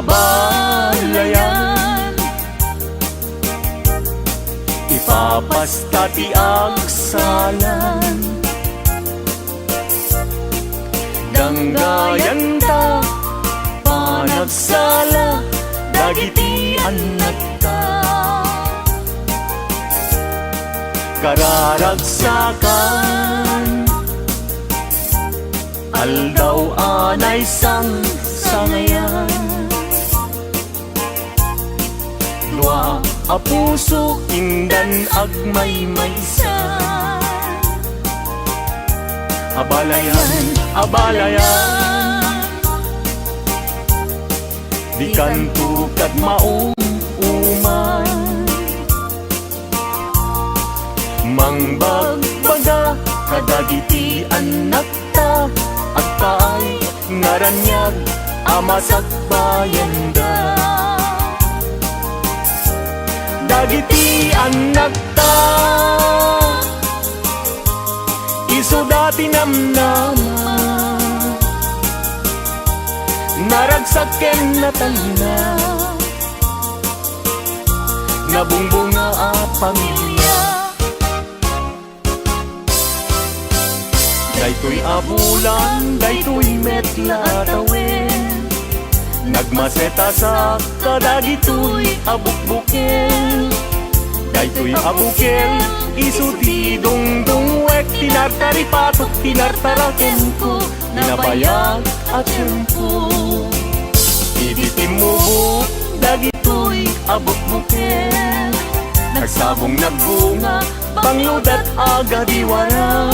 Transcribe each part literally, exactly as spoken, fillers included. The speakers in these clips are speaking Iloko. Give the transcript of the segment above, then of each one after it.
Balayan, ipapasta ti agsalan. Danggayanta, panagsala dagiti annakta. Kararagsakan, aldaw a naisangsangayan. Dua a puso indan agmaymaysa. Abalayan, abalayan, dikanto kad maum-uman. Mangbagbaga kadagiti annakta, agpaay nga raniag a masakbayanda. Dagiti annakta, isuda ti namnama, naragsak ken natalna, nabungbunga a pamilia. Daytoy a bulan, daytoy met la a tawen, nagmaset a saak kadagitoy a bukbukel. Daytoy a bukel, isu ti dungdungwek, ti nartaripatok, ti nartarakenko, nabayag a tiempo. Idi timmubok dagitoy a bukbukel, nagsabong nagbunga, pangludat a gadiwara.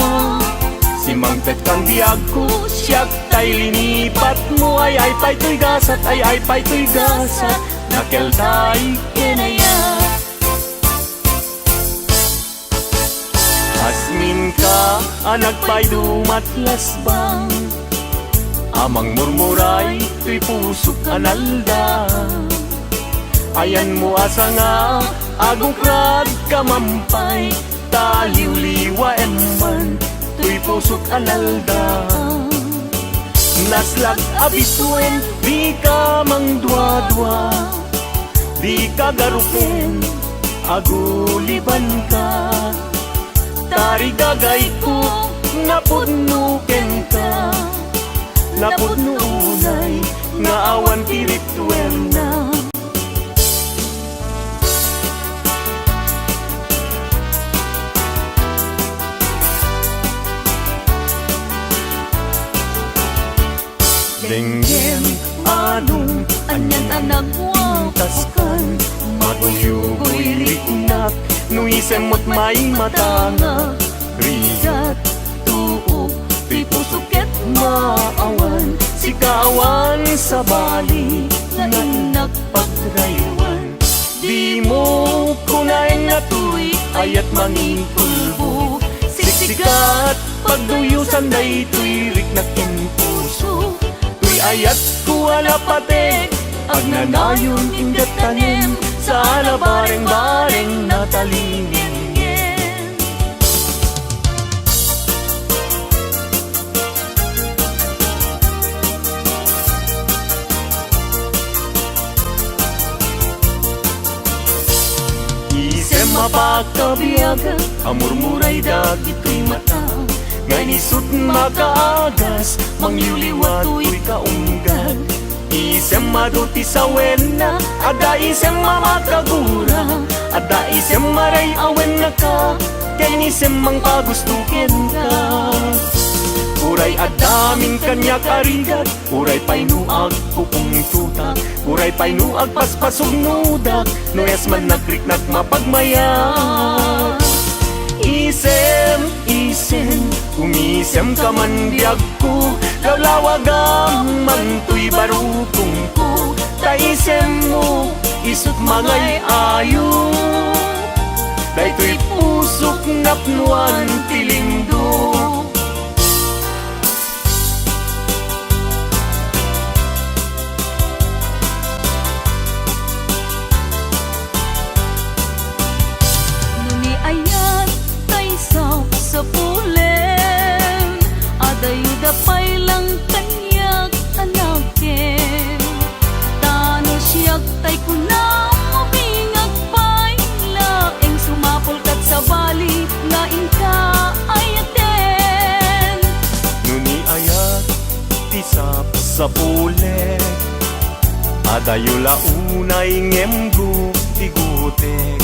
Simmangpet kan biagko, siak tay linipatmo, ay-ay pay toy gasat, ay-ay pay toy gasat, nakeltay ken ayat. Asminka a nagpaydumat lasbang, a mangmurmuray toy pusok a nalda. Ayanmo a sanga, agukradka mampay, ta liwliwaem man toy pusok a nalda. Naslak a bituen, dika mangduadua, dika garupen, agulibanka. Tarigagayko, napudno kenka, napudno unay nga awan ti rituelna. Denggem, anong, anian a nagwawakan, maguyugoy riknak, no isem met maimatanga, rigat, tuok, ti puso ket maawan, sika awan sabali, nga innak pagraywan. Dimo kunaen a toy ayat mangikulbo. Siksikat, pagduyosan daytoy riknak ken puso. Toy ayatko a napateg, agnanayon, inggad tanem, saan a bareng-bareng natalingenngen. Isem a pakabiag a murmuray dagitoy mata, nga inisut makaagas, mangliwliwa toy kaunggan. Isem adu ti sawenna, adda isem a makagura, adda isem a ray-awenna ka, ken isem mangpagusto kenka. Uray adda amin kaniak a rigat, uray pay no agpupungtotak, uray pay no agpaspasugnodak, no esman nagriknak mapagmayat. Isem, isem, umisemka man biag ko, lawlawagam man toy barukongko, ta isemmo, isut mangay-ayo. Daytoy pusok napnoan ti lindo. No ni ayat tay sapsapulen, adayda pay lang kaniak a nakem. Ta Adayo la unay ngem gutigutek.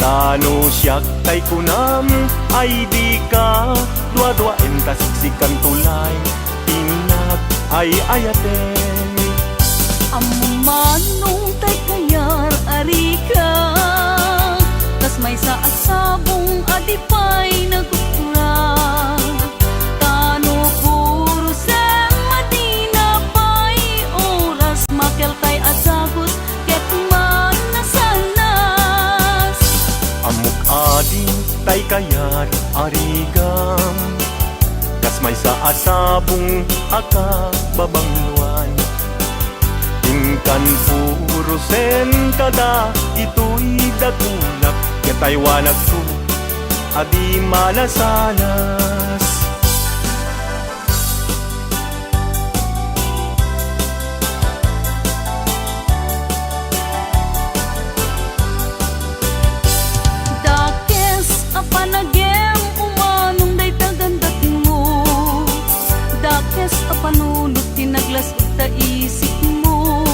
Ta no siak tay kunam, ay dika duaduaen ta siksikanto lay ti nag-ay-ayaten. Ammom manong tay kayat a rikak, kas maysa a sabong a di pay nagukrak. Ta no puro sema, dina pay oras, makeltay a sagut ket manasanas. Ammok ading tay kayat a rigam, kas maysa a sabong a kababangloan. Inkan puro sen kada itoy dakulak, ket aywanakto a di manasanas. Dakes a panagem umanong dayta gandatmo. Dakes a panunot ti naglas-, ta isipmo.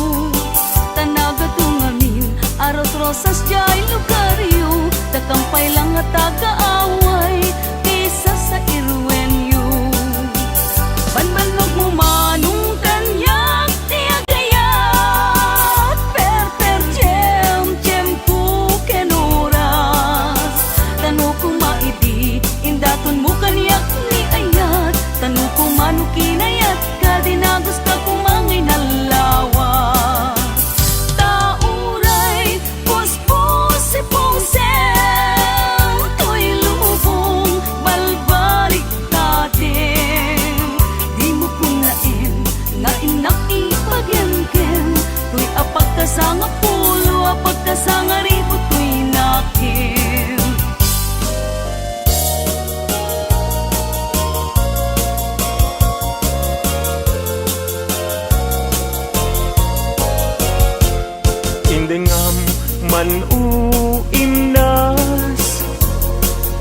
Ta nagato ngamin a rosrosas diay lugaryo, dakam pay la nga taga-away ti sasairuenyo. Banbannogmo manong kaniak ti agayat, perperdiam tiempo ken oras. Ta no koma idi indatonmo kaniak ni ayat, ta no koma no kinayat, Kadinagus ka koma ngay nalawa. Ta uray puspusipusen toy lubong balbaliktaten. Dimo kunaen nga innak ipagenken toy a pagkasangapulo a pagkasangaribu toy nakem. Indengam man o imnas,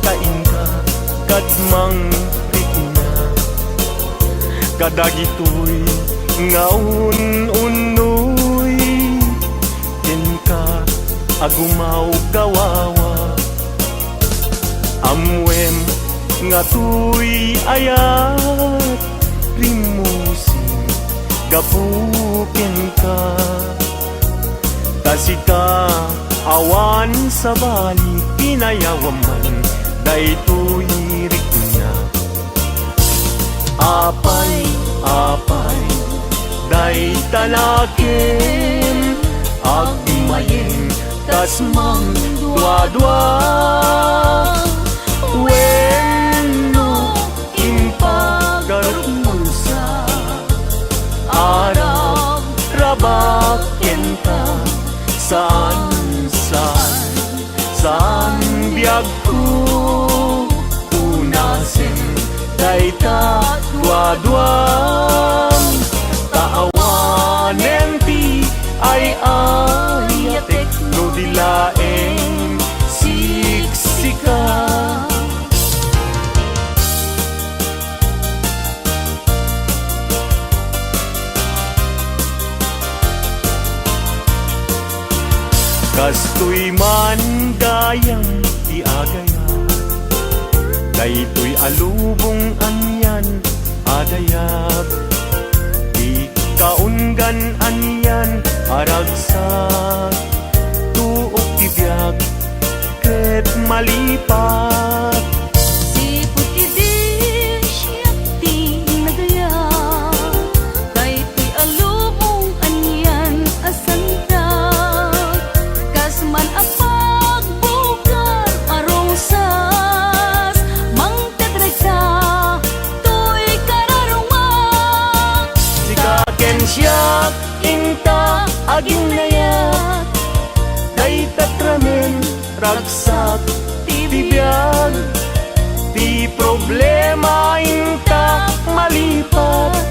ta inka kad mangrikna kadagitoy nga un-unnoy kenka a gumawgawawa. Ammoem nga toy ayat rimmusing gapu kenka. Ta sika awan sabali, pinayawam man daytoy rikna. Apay, apay, dayta nakem, agmayem, kas mangduadua. Wenno, impagarupmo sa, aragrabak kenka, saan, saan. Saan biagko punasen dayta duaduam, ta awanen ti ay-ayatek no di laeng siksika. Kastoy man gayam ti agayab, daytoy a lubong anian a dayab, ti kaunggan anian a ragsak, tuok ti biag ket malipat. Sipud idi siak ti nagayab, daytoy a lubong anian a santag, kas man a pagbugar a rosas, mangted dayta toy kararuma. Sika ken siak inta aginnayat, dayta ramen ragsak ti biag. Ti problema inta malipat,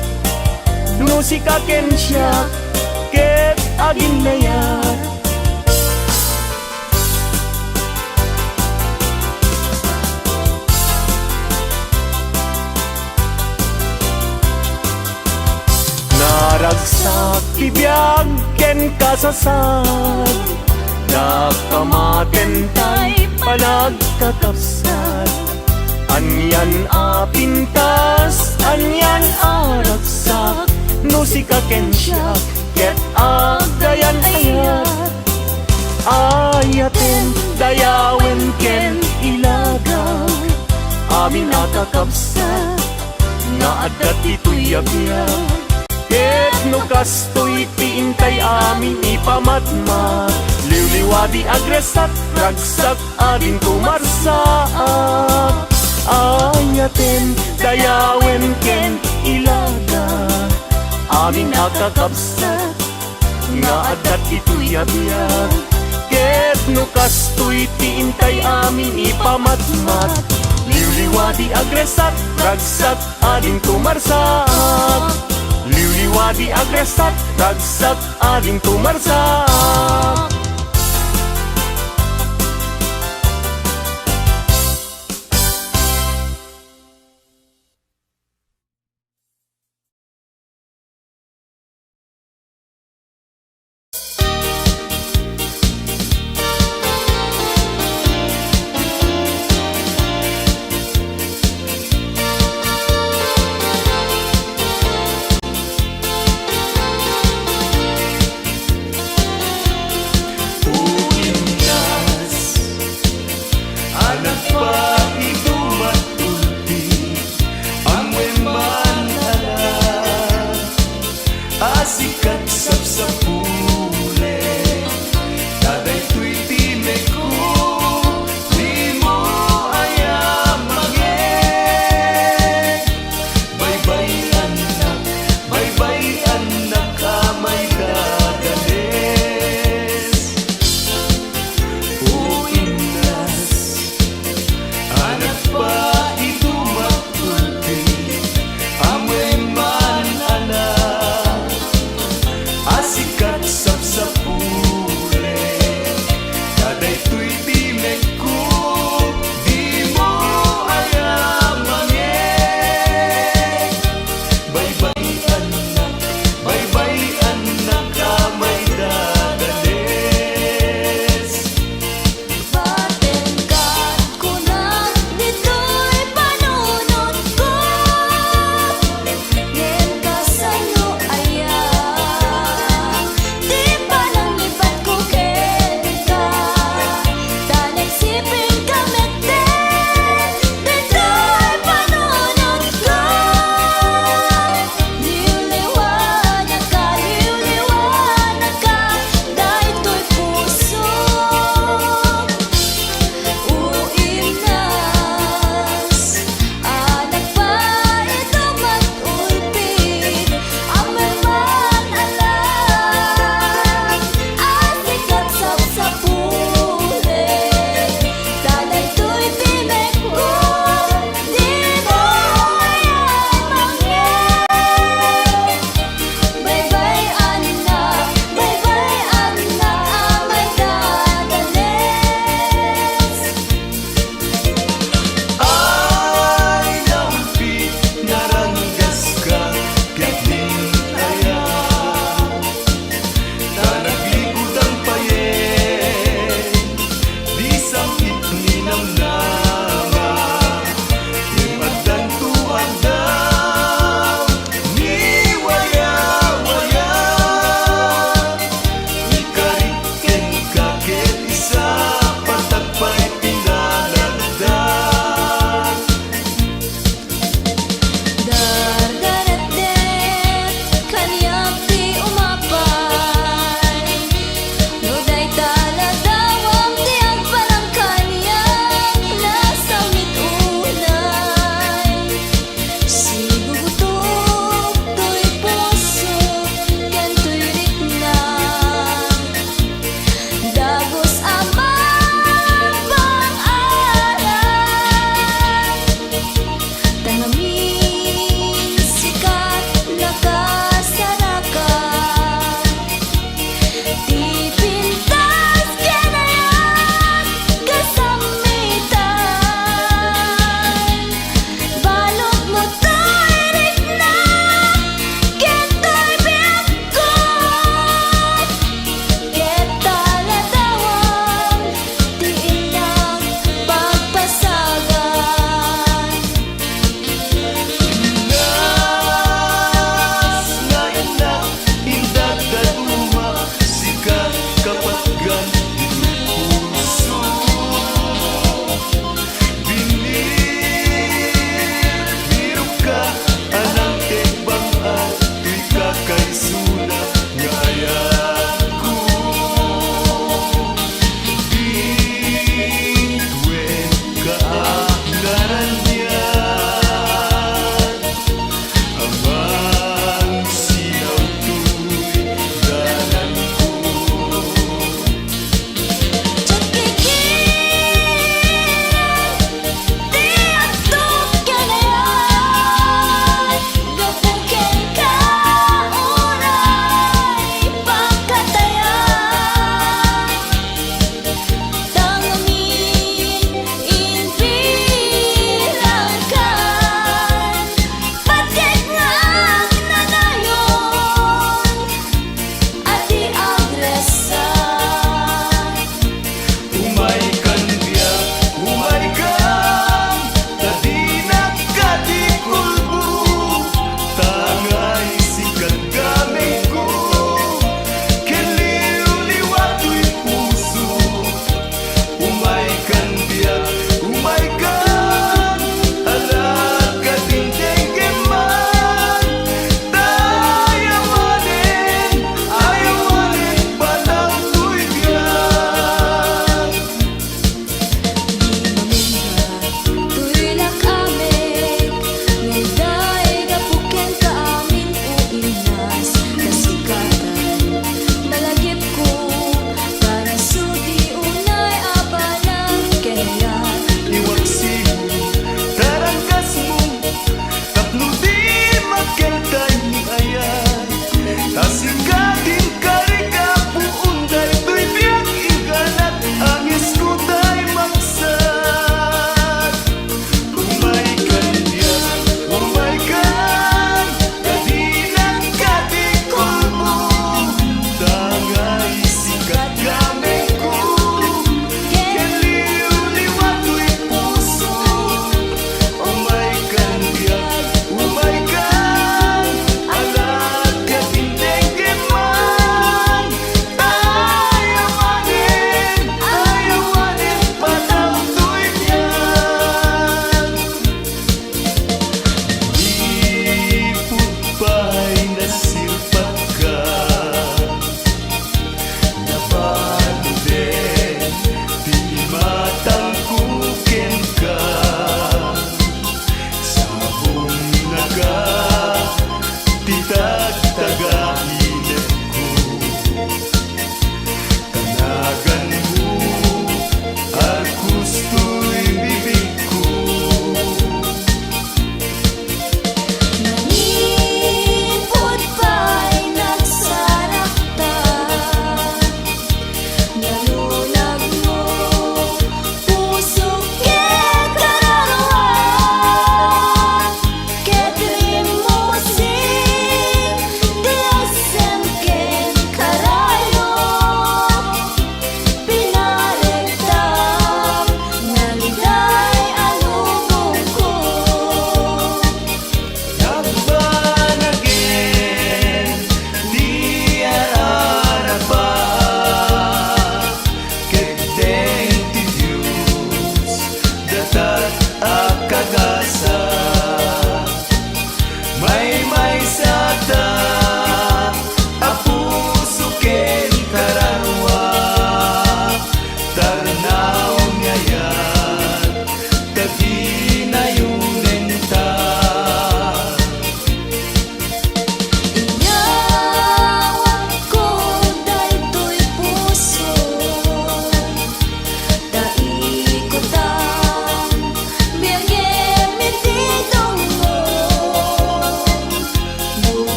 no sika ken siak ket aginnayat. Naragsak ti biag. ken kasasad, dakamaten tay panagkakabsat. Anian a pintas, anian a ragsak, no sika ken siak, ket agdayan ayat. Ayaten, dayawen ken ilaga, amin a kakabsat nga adda ditoy a biag. Ket no kastoy ti intay amin ipamatmat, liwliwadi, agresat, ragsak, adinto marsaak. Ayaten, dayawen ken ilaga, amin a kakabsat nga adda ditoy a biag. Ket no kastoy ti intay amin ipamatmat, liwliwadi, agresat, ragsak, adinto marsaak. Liwliwadi, agresat, ragsak, adinto marsaak.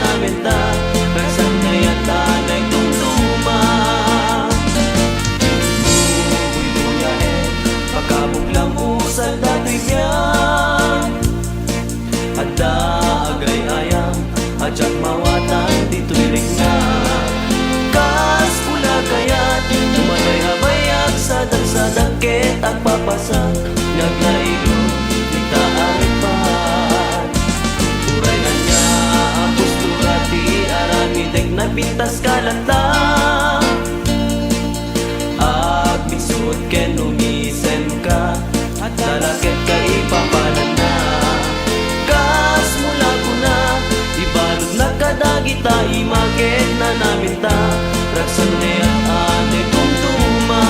namenta, ragsak kayat a naitumtuma. Buybuyaen, pakabuklam usal datoy biag. Adda agay-ayam a diak mawatan ditoy rikna. Kas pula kayat, umaray-aray agsadak-sadak ket agpapasak nga aglailo dita a rikpat. Uray ania a postura ti aramidek, napintaska latta. Agmisuot ken umisemka, adda la ket kaipapananna. Kas mula kuna, ibaludna kadagita ima ket nanamenta, ragsak kayat a naitumtuma.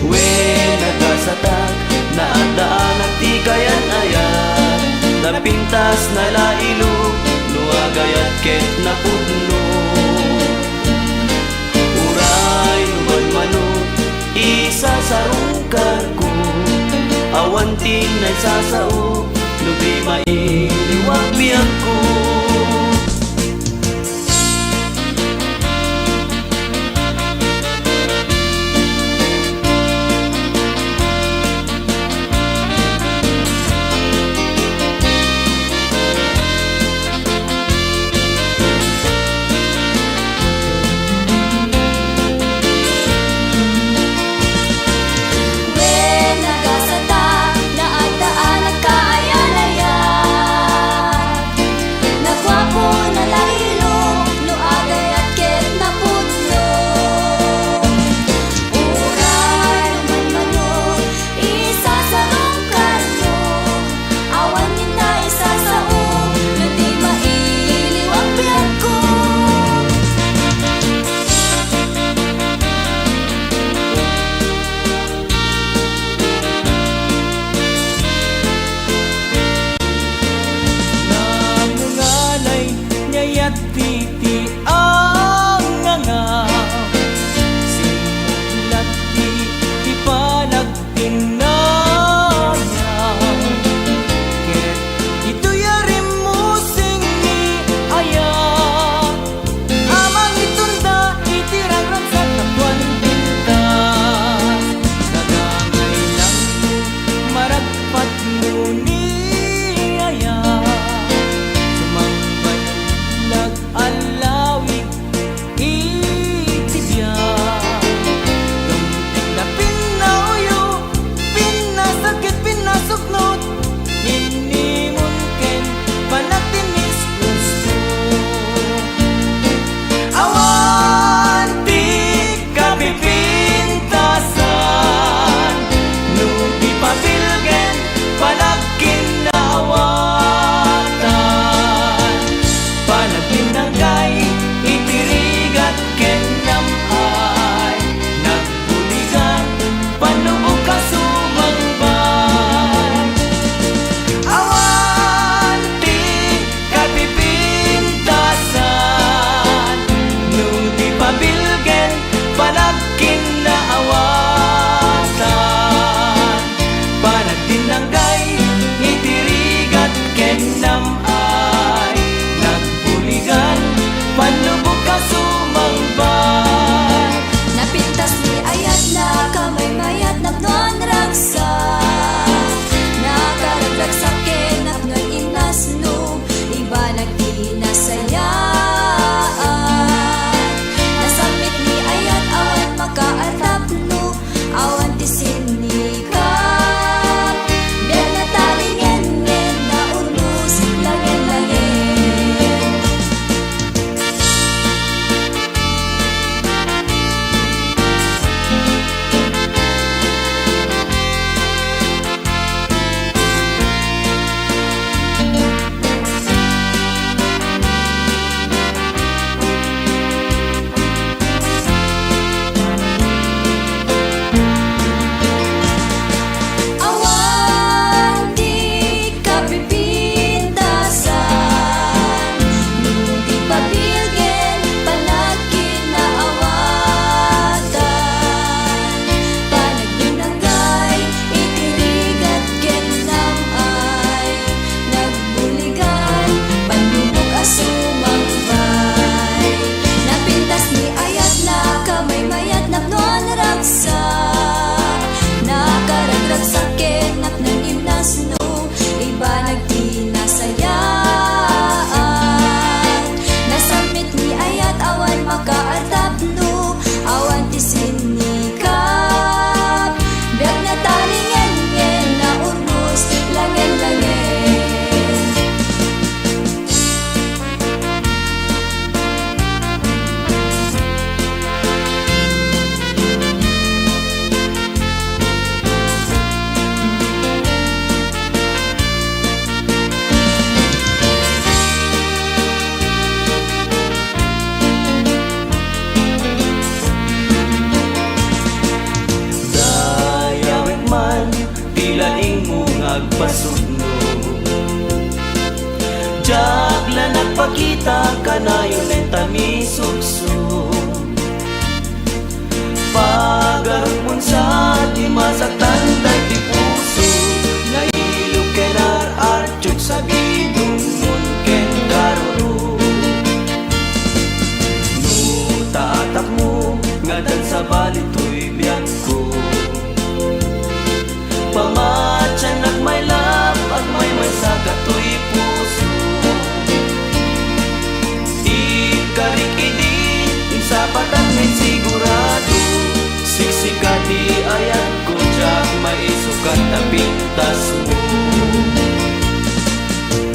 Wen, nagasatak, naadaanak ti kayan-ayat, napintas, nalailo, no agayat ket napudno. Uray no manmano, isasarungkarko, awan ti naisasao, no di mailiwag biagko. Wen, nagasata, naadda a nagkaayan-ayan. Naguapo, nalailo, no agayat ket napudno. Uray no manmano, isasarungkarko, awan ti naisasao, no di mailiwag biagko. Nangangalay, nayat ti anganga. Simulati ti palag Tinnayan ket ditoy a rimmusing ni aya a mangitunda iti rangrangsak tapno agpintas. Nagangay langmo, maragpatmo ni aya, sumangbalag a lawig iti biag. Dumteng da pinnauyo, pinnasak ket pinnasuknot, nimnimon ken panagtinnistusto. Awan ti kapipintasan, no di pabilgen, panagkinnaawatan. Panagtinnanggay iti rigat ken nam-ay, nagbuligan, panubog a sumangbay. Awan ti kapipintasan, no di pabilgen, panagkinnaawatan. Panagtinnanggay agpasudno. Diak la nagpakita kanayon ta misukso. Pagarupon sa ti masaktan daytoy puso, nailog ken ar-artiok sa bidungmon ken karuro. No ta atapmo nga addan sabali toy biagko, pamatianak, my love, agmaymaysa katoy puso. Inkarik idi insapatak nga sigurado, siksika ti ayatko, diak maisukat ta pintasmo.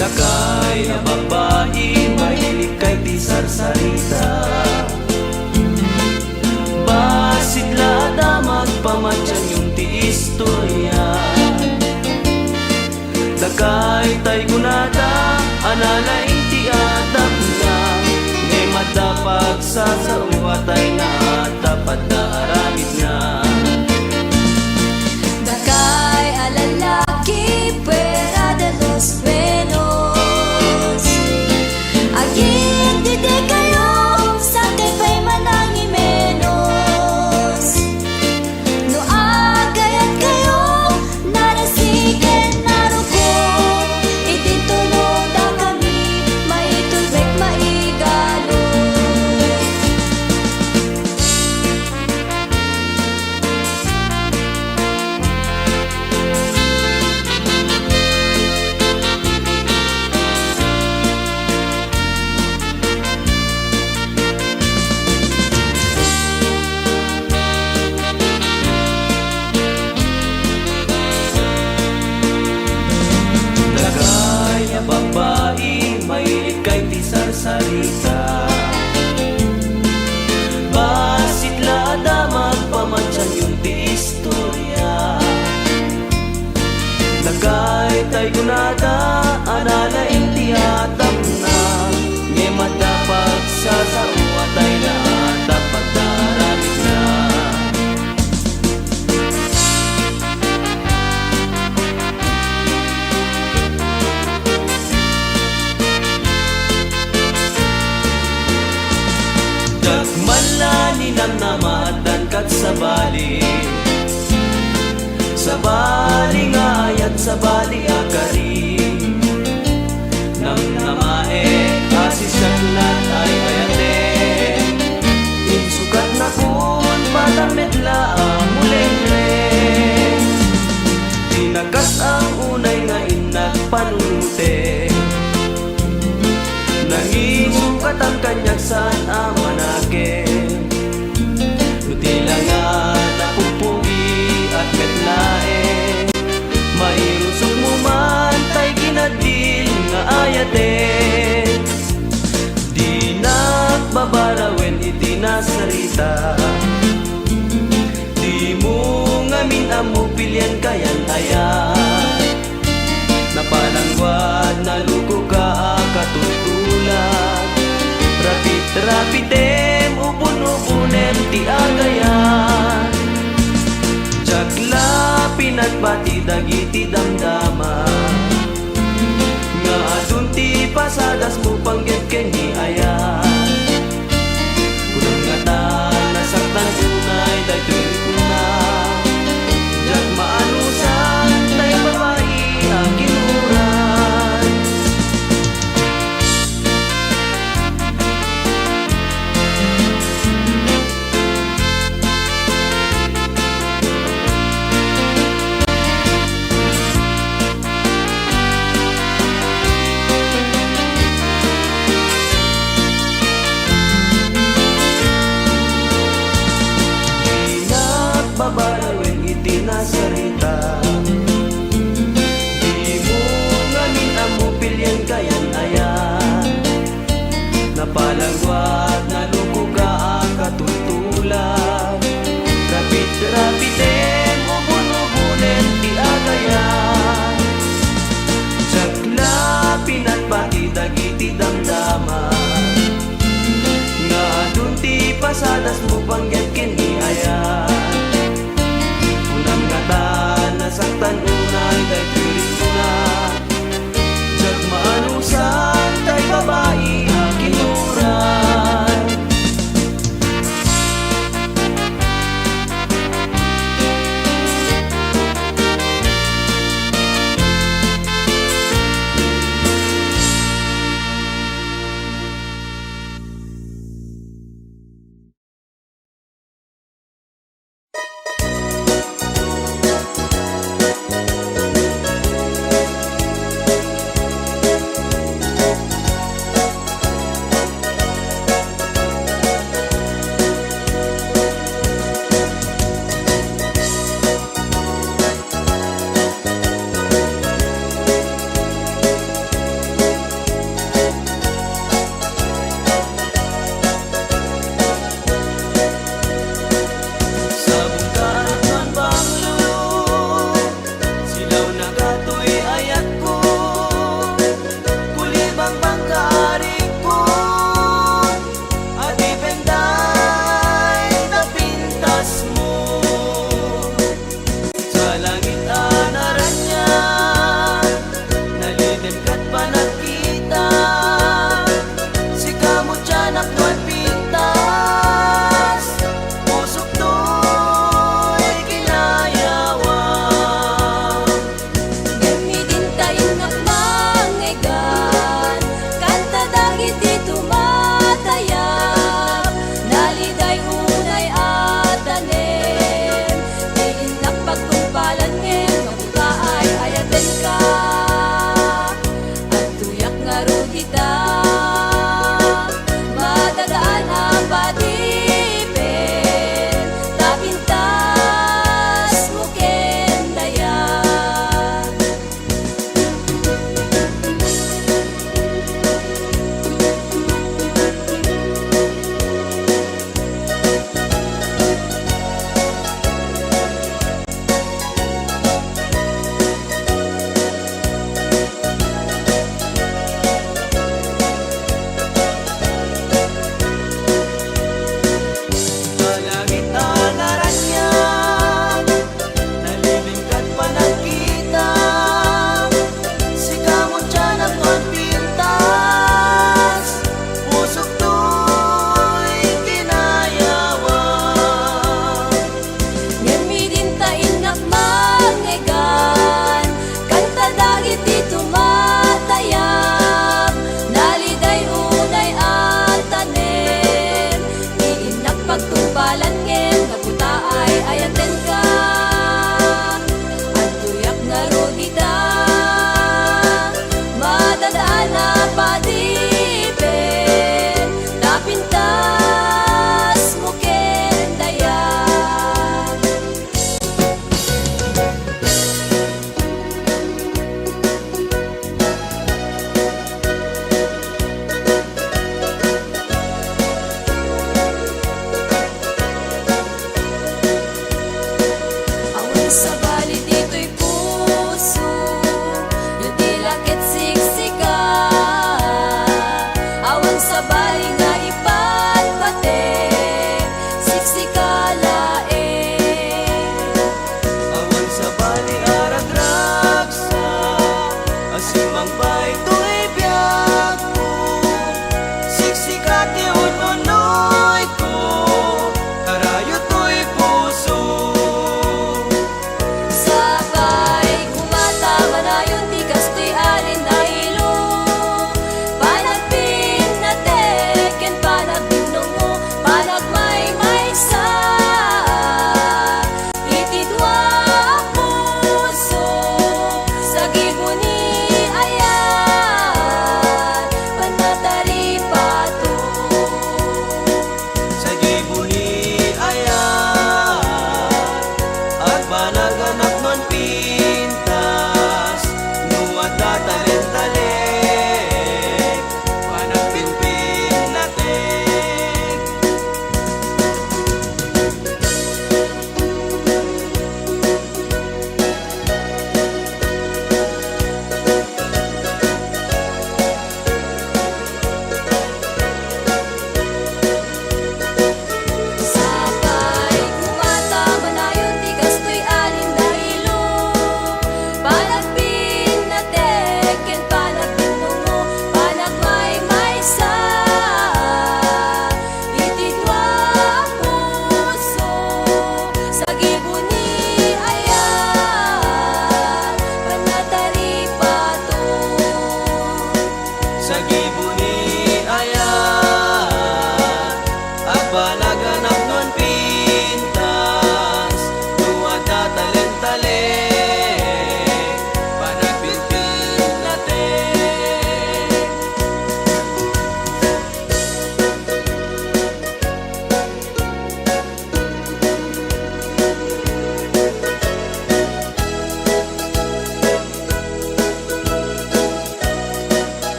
Dakay a babbai, mailikkay ti sarsarita. Bassit la a damag, pamatianyon ti istoria. Dakay tay kunada a nalaing ti atapna, ngem adda pagsasao a tay naatap, adda aramidna. Dakay a lalaki, fuera de los buenos. Agindedekayo, sakay pay manangimenos. No agayatkayo, narasiken, naruko, idinto no dakami maitulbek, maigalon. Dakay a babbai, mailikkay ti sarsarita. Bassit la a damag, pamatianyon ti istoria. Dakay tay kunada a nalaing ti atapna, ngem adda pagsasao a tay naatap, adda aramidna. Diak man la ninamnama, addan kat sabali. Sabali nga ayat, sabali a karin. Namnamaek a siak lat ay ayaten. Insukatnakon, padam met la a mulengre. Di nakas ang unay nga innak panunoten. Nangisukatan kaniak saan a manakem. No ti la nga napupugit met laeng, mairusokmo man tay kinadil nga ayaten. Dinak babarawen iti nasarita. Dimo ngamin ammo pilian kayan aya. Napalangguad, nalukoka a katultulan. Rapit-rapitem, ubon-ubonem ti agayan. Diak la pinagbati dagiti damdama nga adun ti pasadasmo panggep ken ni aya. Kunam ngata, nasaktan unay daytoy rikna. Diak maanusan tay babai a kinuran.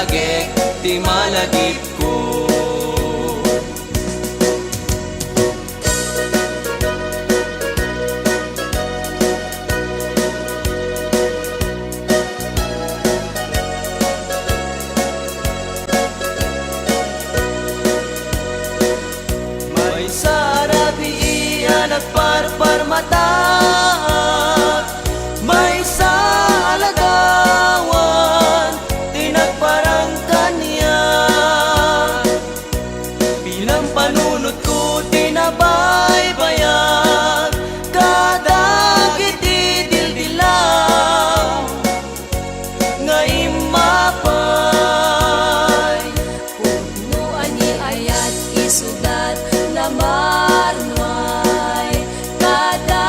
agek ti malagipko. Maysa a rabii a nagparparmataak, maysa a ladawan ti nagparang kaniak. Pinampanunotko ti nabaybayag kadagiti dildilaw nga immapay. Pudno a ni ayat isudat namarmay kada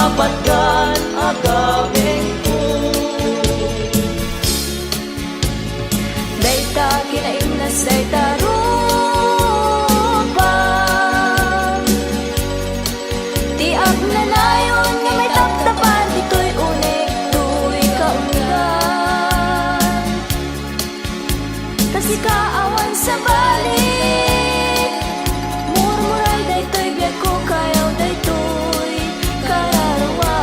Patgan a gabengko. Dayta kinaimnas dayta rupam. Ti agnanayon nga maitaptapan ditoy uneg toy kaunigan. Ta sika awan sabali, murmuray daytoy biagko, kayaw daytoy kararua.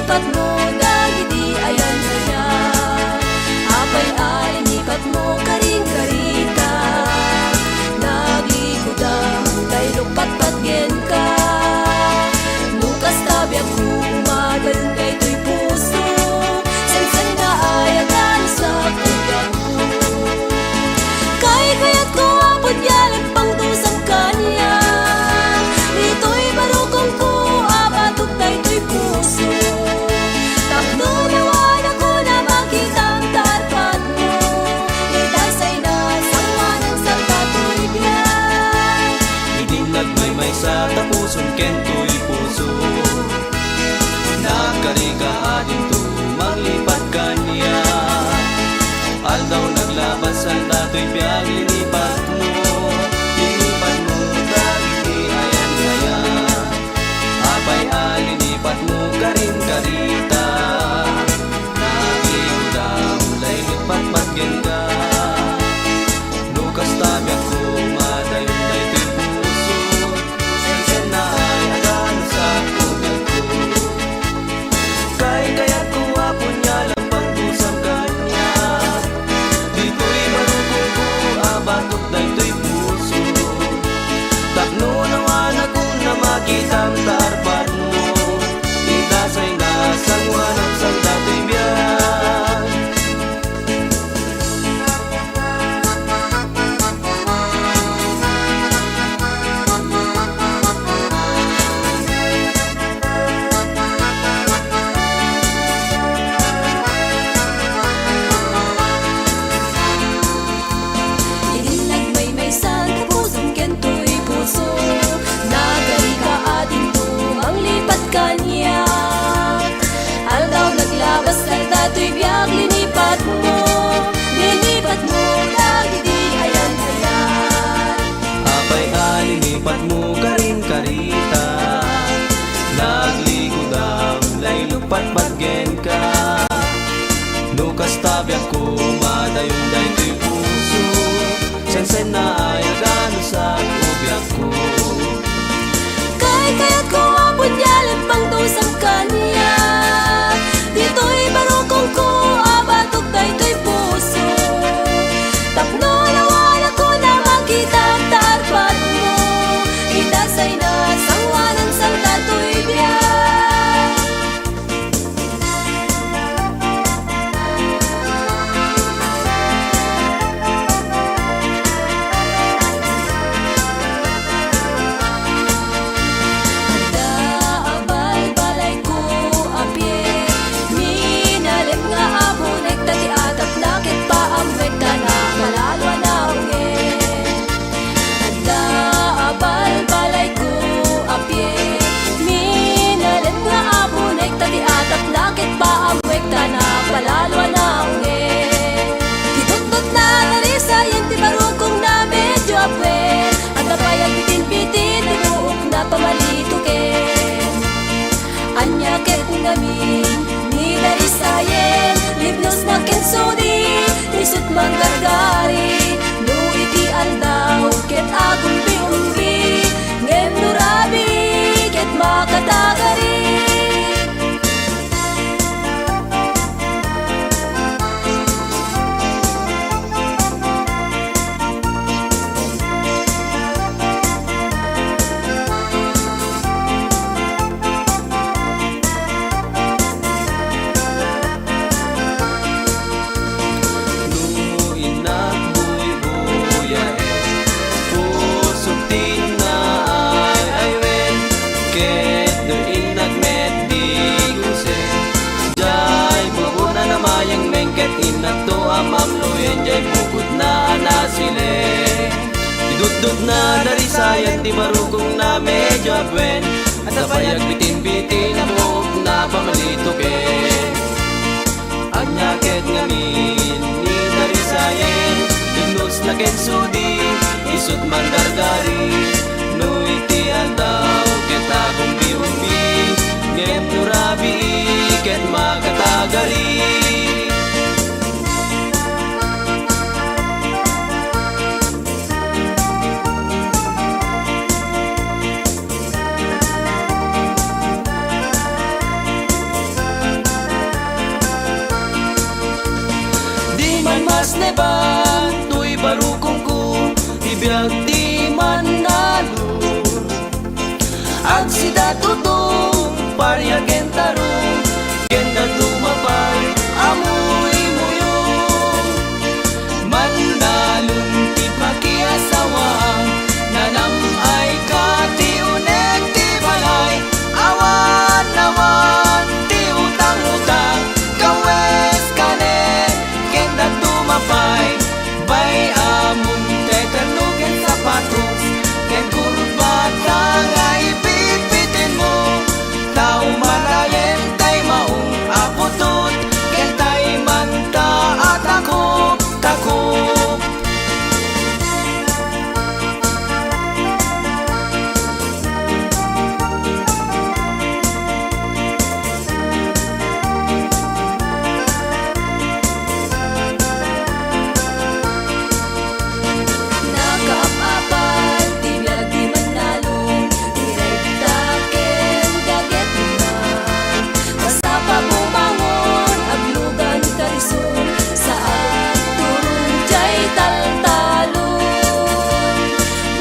Patmo dagiti ayan-ayan. Apay a linipatmo karin karita. Naglikudam, laylok patpatgenka. No kasta biagko, madayon daytoy puso. Sensenna ay aganusak ti biagko. Kaykayatko, Apo, ti alagpang dusam kaniak. Ditoy barukongko, abatok daytoy puso. Tapno nawanakon a makitam ta arpadmo. Idasayna, sangoanansak datoy biag. Idi nagmaymaysa ta pusom ken toy puso. Nagkarika a dinto manglipat kaniak. Aldaw naglabas, aldaw datoy biag linipatmo. Linipatmo dagiti ayan-ayan. Apay a linipatmo karin karita. Naglikudam, laylok patpatgenka. No kasta biagko, madayon daytoy puso. Sensenna ay aganusak ti biagko. Kaykayatko, Apo, ti alagpang dusam kaniak. Ditoy barukongko, abatok daytoy puso. Tapno nawanakon a makitam ta arpadmo. Idasayna, sangoanansak datoy biag. Idi nagmaymaysa ta pusom ken toy puso, nagkarika a dinto manglipat kaniak. Aldaw naglabas, aldaw datoy biag linipatmo. Linipatmo dagiti ayan-ayan. Apay a linipatmo karin karita. Naglikudam, laylok patpatgenka. No kasta biagko, madayon daytoy puso. Sensenna ay aganusak ti biagko. Kaykayatko, Apo, ti alagpang dusam kaniak. Ditoy barukongko, abatok daytoy puso. Tapno nawanakon a makitam ta arpadmo. Idasayna, sangoanansak datoy biag. Adda a balbalayko a pie, minalem nga abunek ta ti atapna ket paammuek ta napalalo a naungek. Adda a balbalayko a pie, minalem nga abunek ta ti atapna ket paammuek ta napalalo a naungek. Ti dutdotna narisayen, ti barukongna medio abbuen, adda pay agbitinbitin ti buokna pamalitoken. Ania ket ngamin ni narisayen, libnosna ken sudi, isut' manggargari, no iti aldaw ket agumbi-umbi, ngem no rabii ket makatagari. No innak buybuyaen, pusok ti naay-aywen, ket no innak met digusen, jay bubona namayengmeng ket innakto a mamloyen jay bukodna a nasilen. Ti dutdotna narisayen, ti barukongna medio abbuen, adda pay agbitinbitin a buokna pamalitoken. Ania ket ngamin ni narisayen, libnosna ken sudi, isut' manggargari. No iti aldaw ket agumbi-umbi, ngem no rabii ket makatagari. Neban toy barukongko, ti biag ti mannalon. Agsida Tuto, Paria ken Taro, ken dadduma pay a muymuyo. Mannalon ti pakiasawaam, nanam-ay ka ti uneg ti balay. Awan, awan ti utang-utang, kawes kanen, ken dadduma pay. Bay-amon ti terno ken sapatos, ken kurbata nga ipitpitinmo. Ta umalayen tay maong a putod, ken tay manta a takop-takop. Nakaap-apan ti biag ti mannalon, ti rekta ken dagetman. Masapa bumangon, aglugan ka isu, saan turong jay taltalon.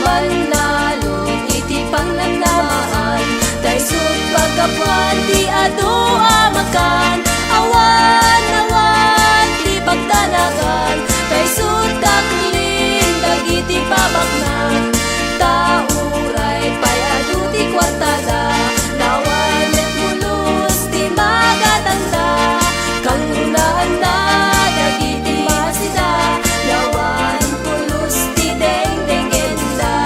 Mannalon iti pangnamnamaan, tay sut paggapuan ti adu a makan. Awan, awan ti pagdanagan, tay sut daklin dagiti babaknang. Ta uray pay adu ti kuartada, nawan met pulos ti magatangda. Kangrunaan na dagiti masida, nawan pulos ti dengdengenda.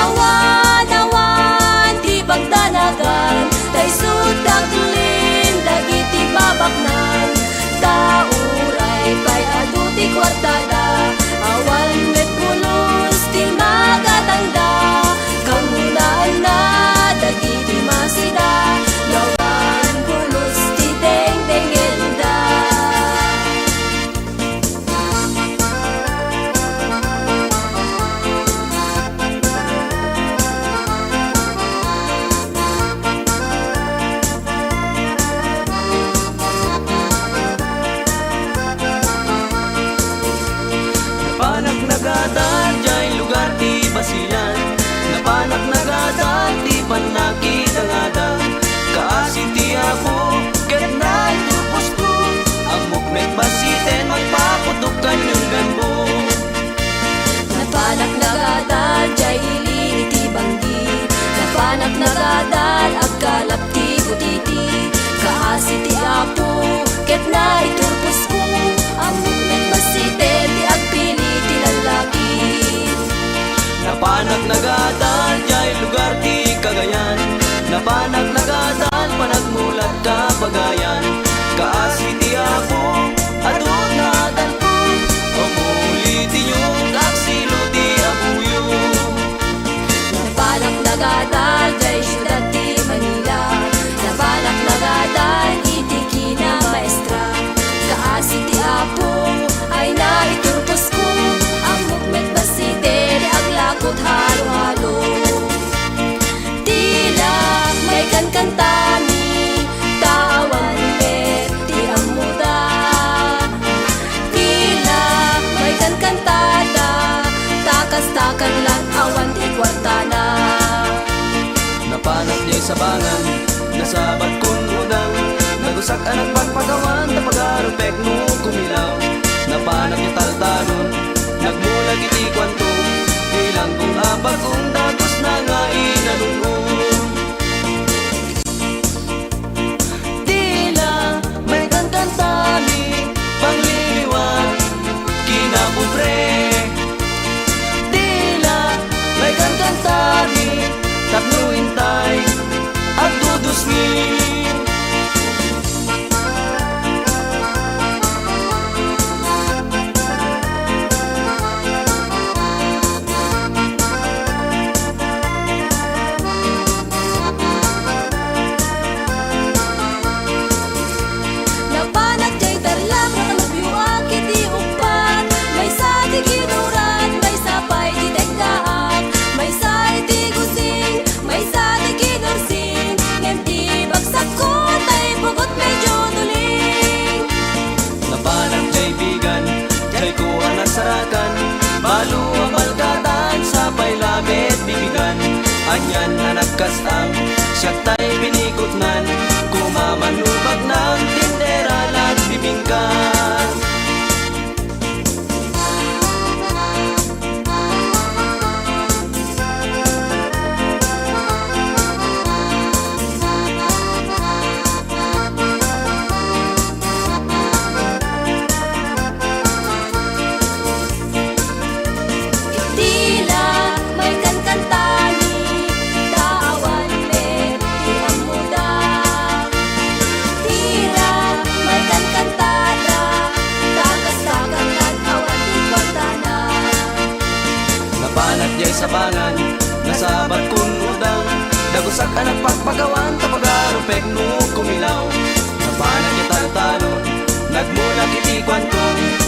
Awan, awan ti pagdanagan, tay sut daklin dagiti babaknang. Ta uray pay adu ti kuartada, awan met pulos ti magatangda. Kangrunaan na dagiti masida, nawan pulos ti dengdengenda. Napanak nagadal jay lugar ti Basilan. Napanak nagadal ti pannakitangada. Kaasi ti Apo ket naiturposko. Ammok met basiten mangpaputok kanyon bembo. Napanak nagadal jay ili iti banggi. Napanak nagadal agkalap ti butiti. Kaasi ti Apo ket naiturposko. Ammok met basiten ti agpili ti lallaki. Napanak nagadal jay lugar ti Cagayan. Napanak nagadal panagmulat Kabagayan. Kaasi ti Apo, adu ti naadalko. Umuli ti nyog, agsilo ti abuyo. Napanak nagadal jay siudad ti Manila. Napanak nagadal iti kinamaestra. Kaasi ti Apo, ay naiturposko. Ammok met basiten ti aglakut halo-halo. Tila maikankantami, ta awan met ti ammoda. Tila maikankantada, ta kasta ket la awan ti kuartana. Napanak jay Sabangan, nasabat kun udang. Nadusak a nagpagpagawan, ta pagarupek no kumilaw. Napanak jay Taltalon, nagmulag iti kuanto. Bilang kung apag kung dagus na nga inanunun. Tila maikankantami, pangliliwan, kinapobre. Tila maikankantami, tapno intay, agdudusmi. Napanak jay Tarlac, nakalubyoak iti uppat. Maysa ti ginurat, maysa pay ti teggaak. Maysa iti gusing, maysa ti ginursing. Ngem ti bagsa Kastang siak tay pinikutnan, kumamanubagnan, tindera lan bibingka. Tila, maikankantami, ta awan met ti ammoda. Tila, maikankantada, ta kasta kantan awan ti kuartana. Napanak diay sabangan, nasabat kun udang, dagusak a nagpakpakawan, ta pagarupek no kumilaw. Napanak diay taltalon, nagmulak iti kuanko,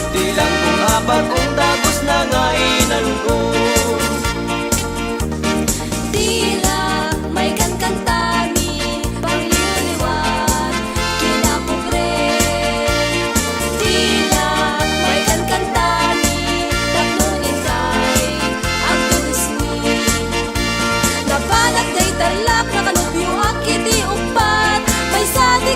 ti langkong a barkong dagus na nga inanunong. Tila, maikankantami, pangliwliwat, kinapobre. Tila, maikankantami, tapno inkay agdudusmi. Napanak diay tarlak, nakanubioak iti uppat, maysa ti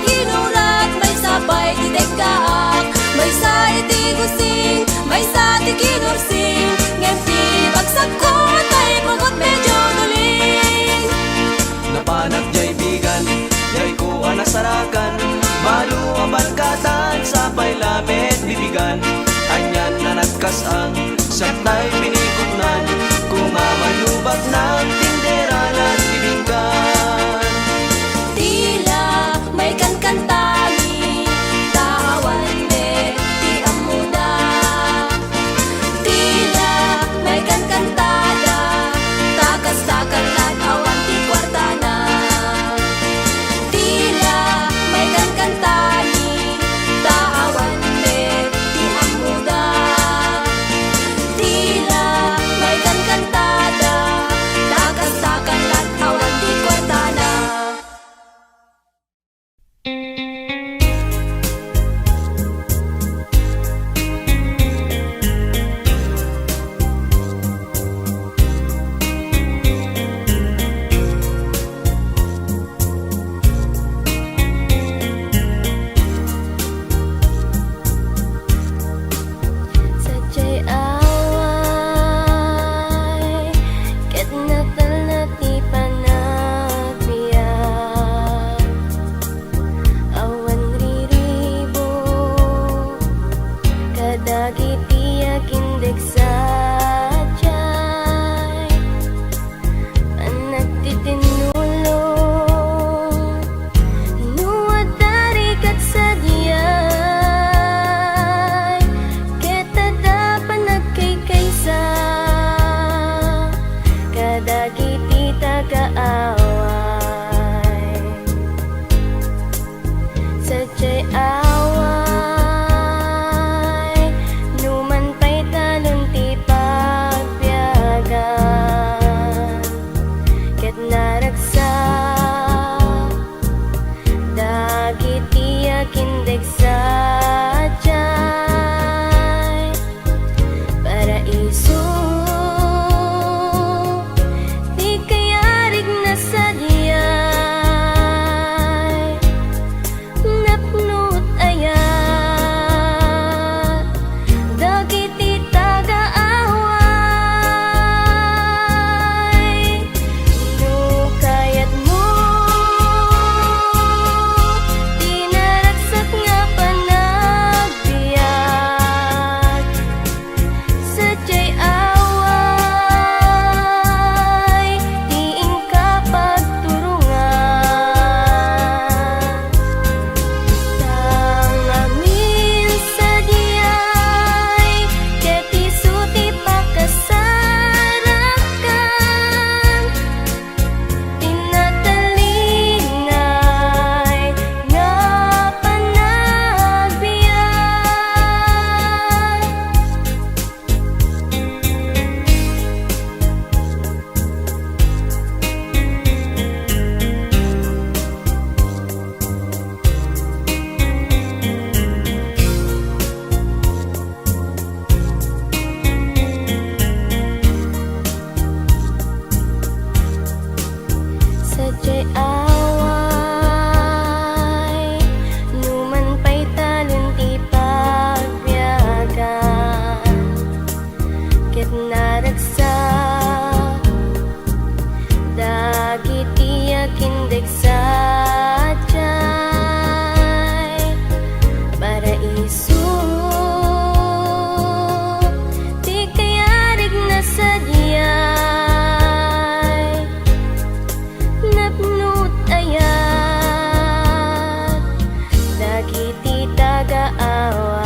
iti tagaaway.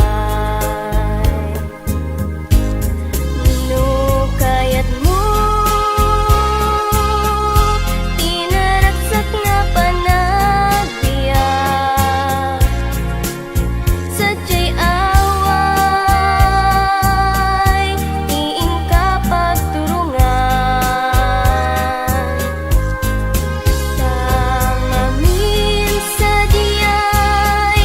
No kayatmo ti naragsak nga panagbiag, sadiay away ti inka pagturongan. Ta ngamin sadiay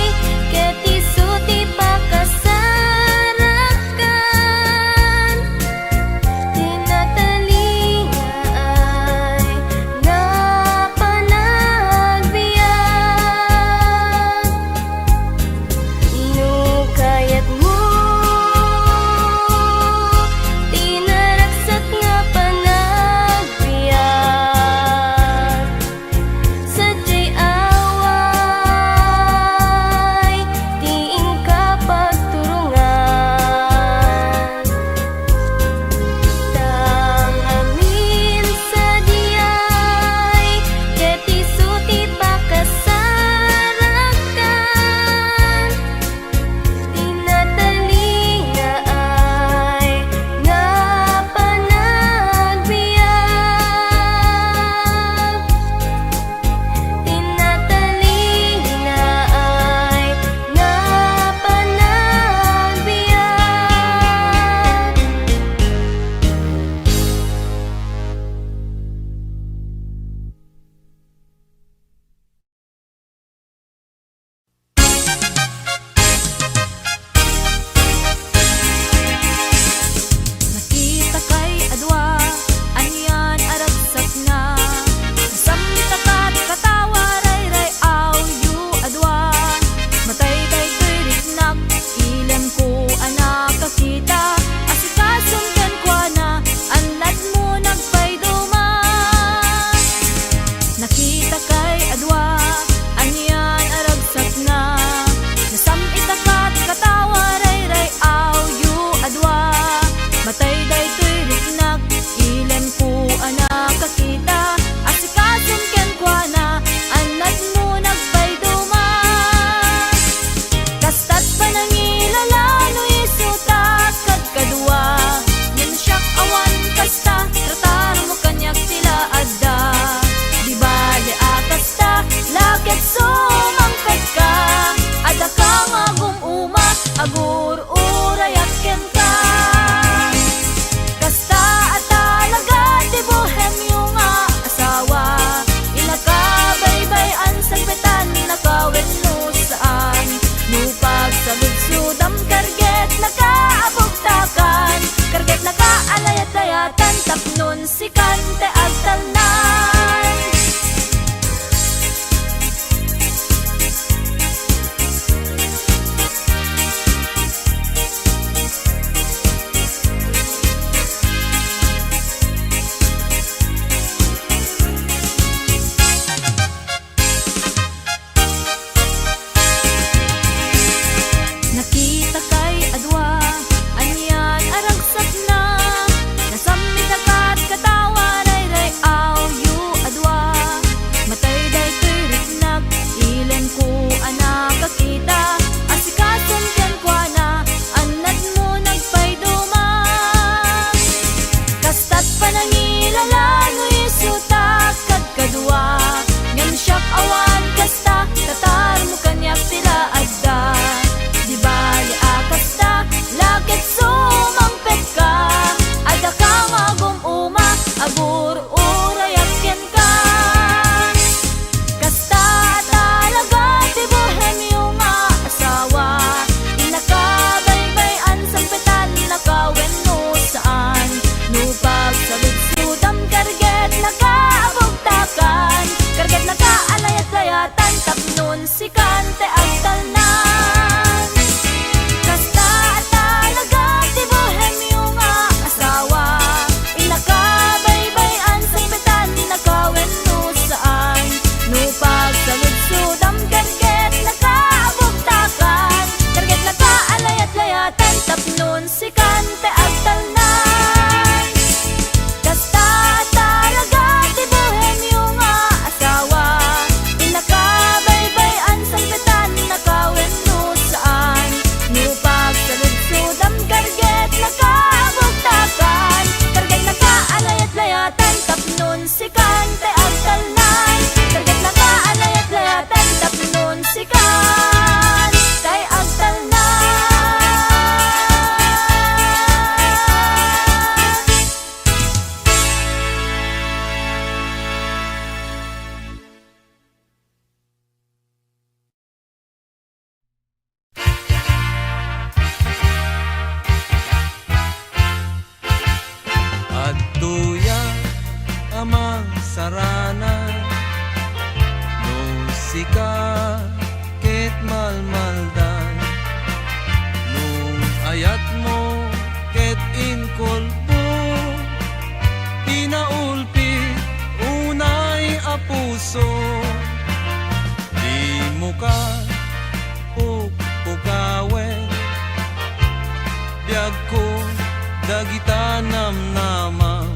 dagita namnamam.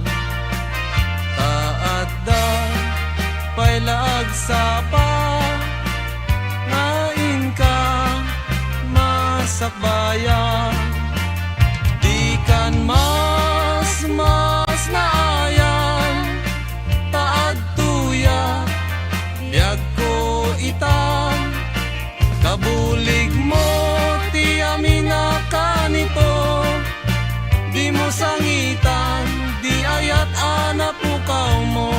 Ta adda pay la agsapa nga inka masakbayan. Dikan mas, mas naayan, ta adtoya biagko itan. Kabuligmo ti amin a kanito, dimo sangitan, di ayat a napukawmo.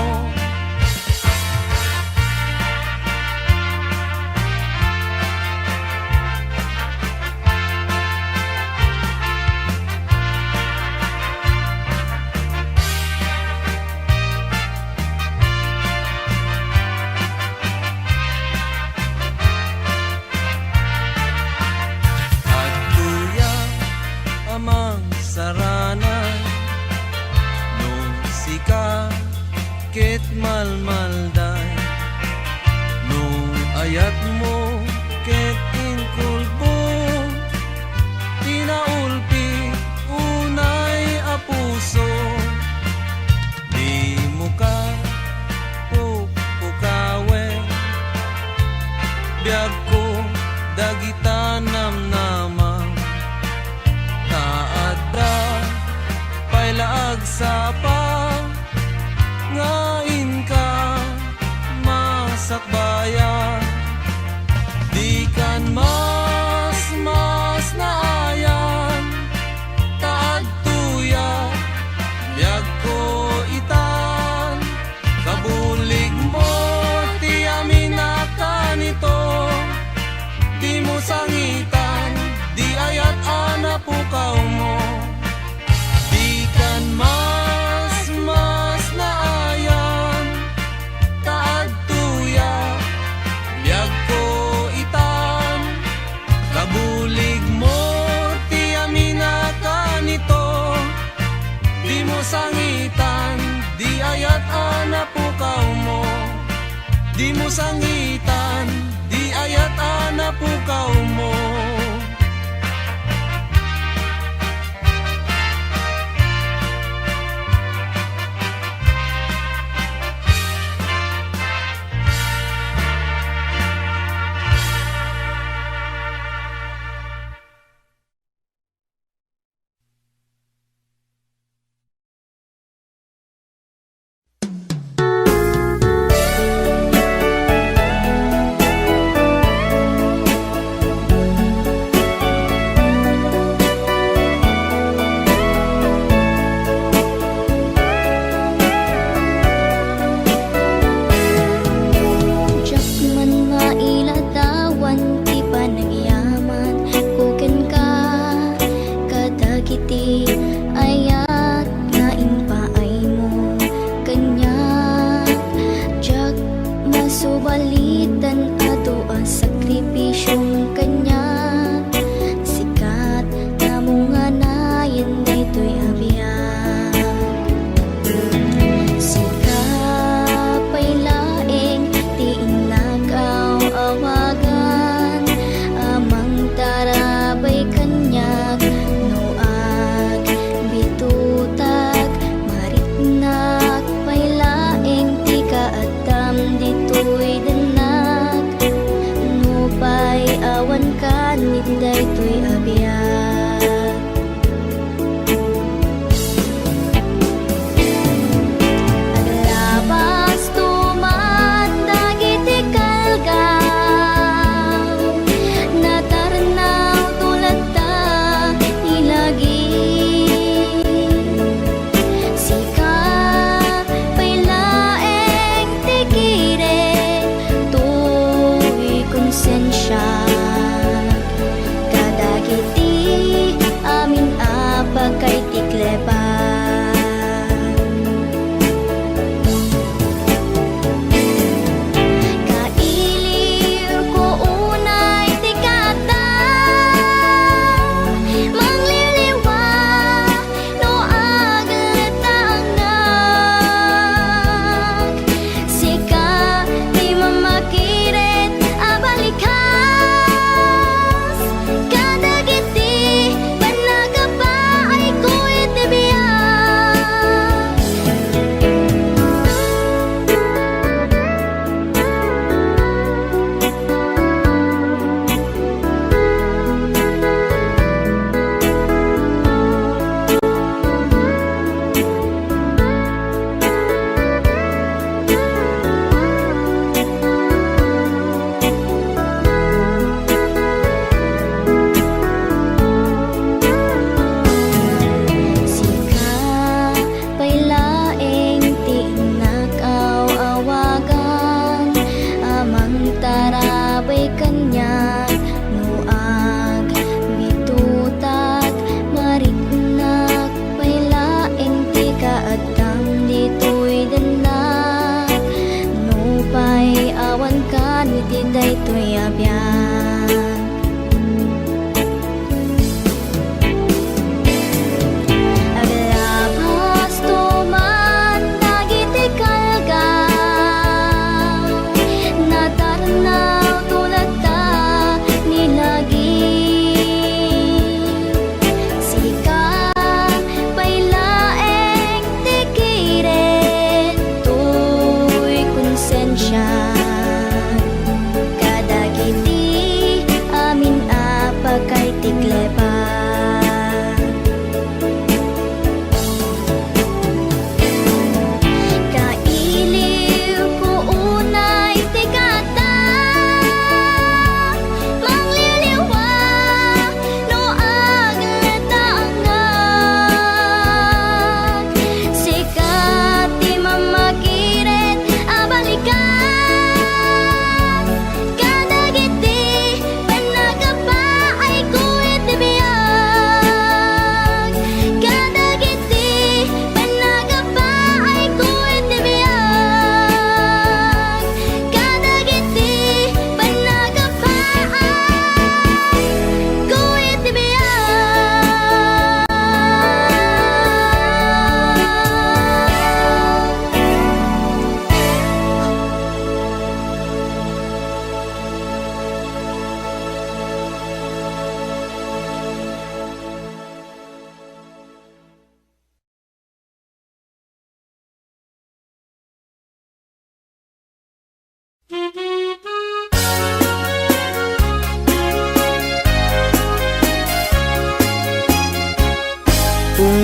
Adtoya a mangsaranan, no sika ket malmalday, no ayatmo ket inkulbo ti naulpi unay a puso. Dimo ka pukpukawen, biagko dagita namnamam. Ta adda pay la agsapa nga inka masakbayan. Dikan mas, mas naayan, ta adtoya biagko itan. Kabuligmo ti amin a kanito, dimo sangitan, di ayat a napukawmo. Dikan mas, mas naayan, ta adtoya biagko itan. Kabuligmo ti amin a kanito, dimo sangitan, di ayat a napukawmo. Dimo sangitan, di ayat a napukawmo. Diak man mailadawan ti panagyaman ko kenka, kadagiti ayat nga impaaymo kaniak. Diak masubalitan adu a sakripisiom kaniak. Sikat nga munganayen daytoy a biag. Sika pay laeng ti innak aw-awagan a mangtarabay kaniak. No agbitutak, mariknak pay laeng ti kaaddam ditoy dennak. Nupay awan kanit daytoy a biag. Aglabasto man dagiti kalgaw, natarnawto latta ti lagip. Sika pay laeng ti kirek toy konsensiak. Kadagiti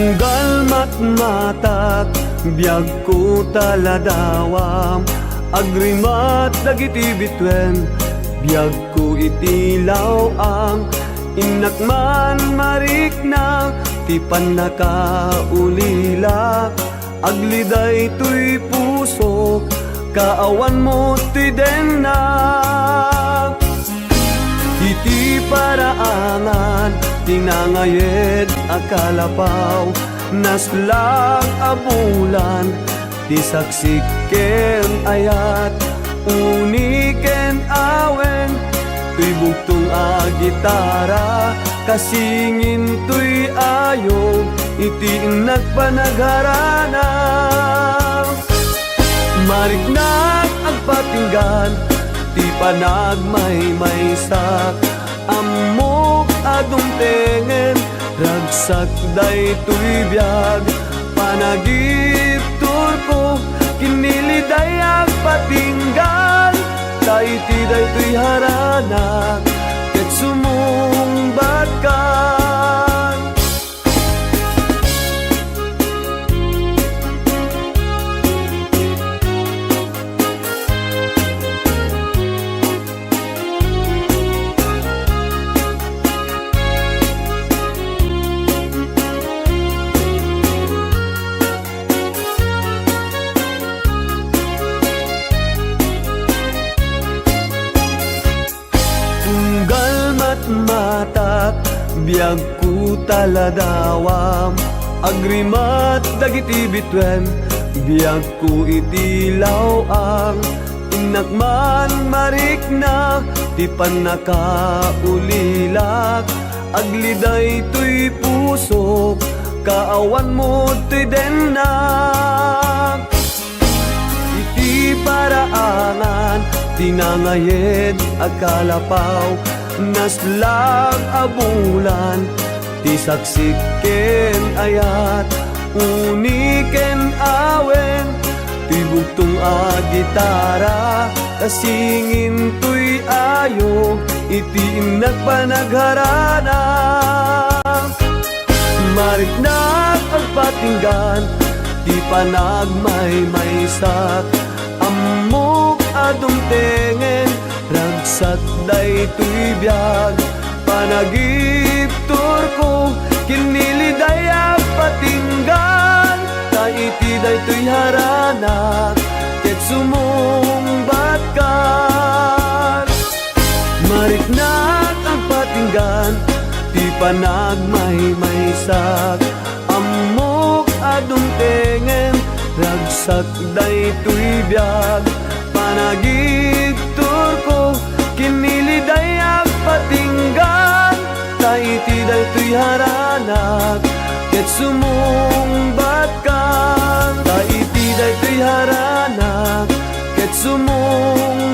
Tunggal matmatak, biagko ta ladawam. Agrimat dagiti bituen, biagko iti law-am. Innak man marikna ti pannakaulilak. Agliday toy pusok, kaawanmo ti dennak. Iti paraangan ti nangayed a kalapaw, naslag a bulan ti saksik ken ayat, uni ken awen, toy bugtong a gitara, kasingin toy ayog iti innak panagharana. Mariknak agpatinggan ti panagmaymaysak, ammok a dumtengen, ragsak daytoy biag. Panagipturko, kiniliday agpatinggan, ta iti daytoy haranak, ket sumungbatkan. Tunggal matmatak, biagko ta ladawam. Agrimat dagiti bituen, biagko iti law-am. Innak man marikna ti pannakaulilak. Agliday toy pusok, kaawanmo toy dennak. Iti paraangan ti nangayed a kalapaw, naslag a bulan ti saksik ken ayat, uni ken awen, toy bugtong a gitara, kasingin toy ayog iti innak panagharana. Mariknak agpatinggan ti panagmaymaysak. Ammok a dumtengen, ragsak daytoy biag. Panagipturko, kiniliday agpatinggan. Ta iti daytoy haranak, ket sumungbatkan. Mariknak agpatinggan ti panagmaymaysak. Ammok a dumtengen, ragsak daytoy biag. Panagipturko, kiniliday agpatinggan. Ta iti daytoy haranak, ket sumungbatkan. Ta iti daytoy haranak, ket sumungbatkan.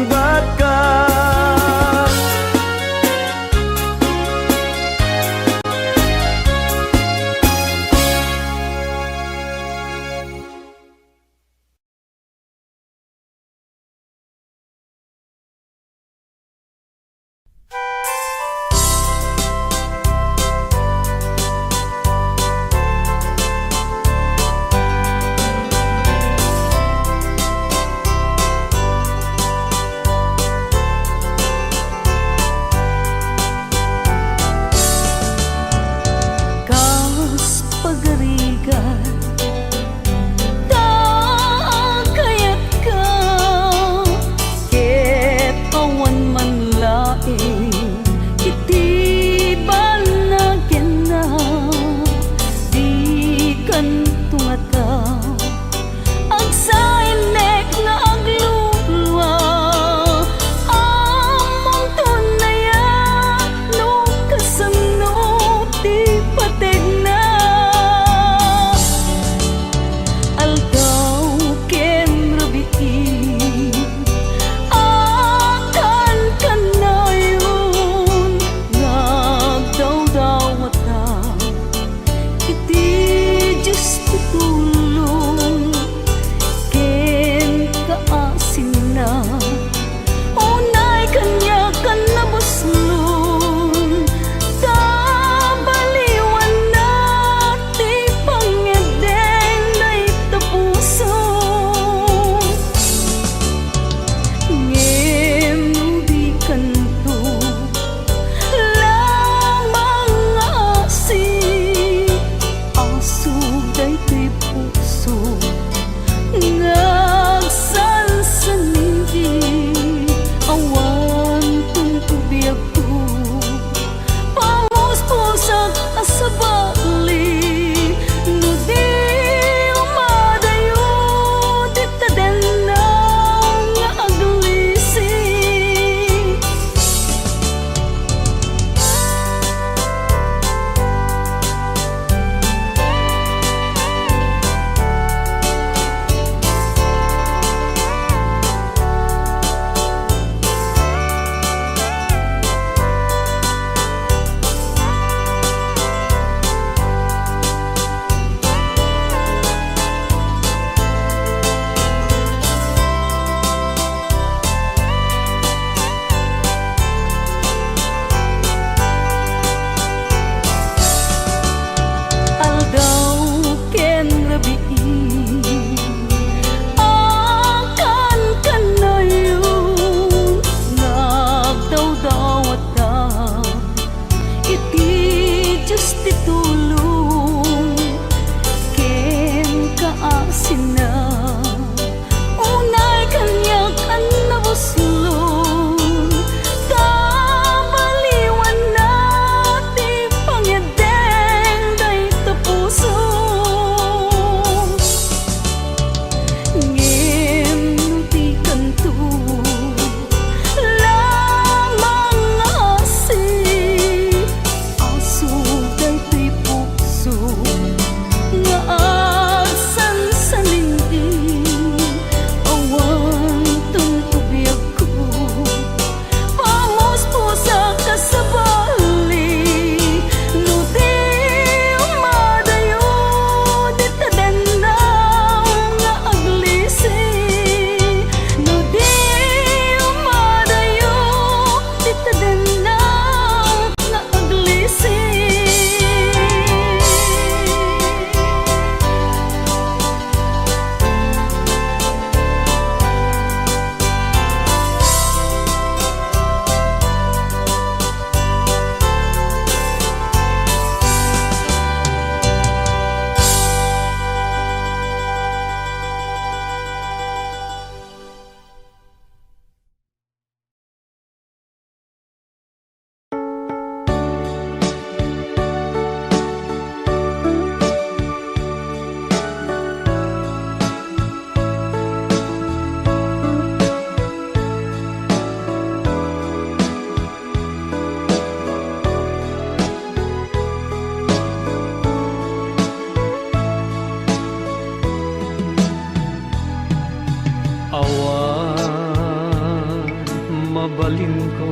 mabalinko.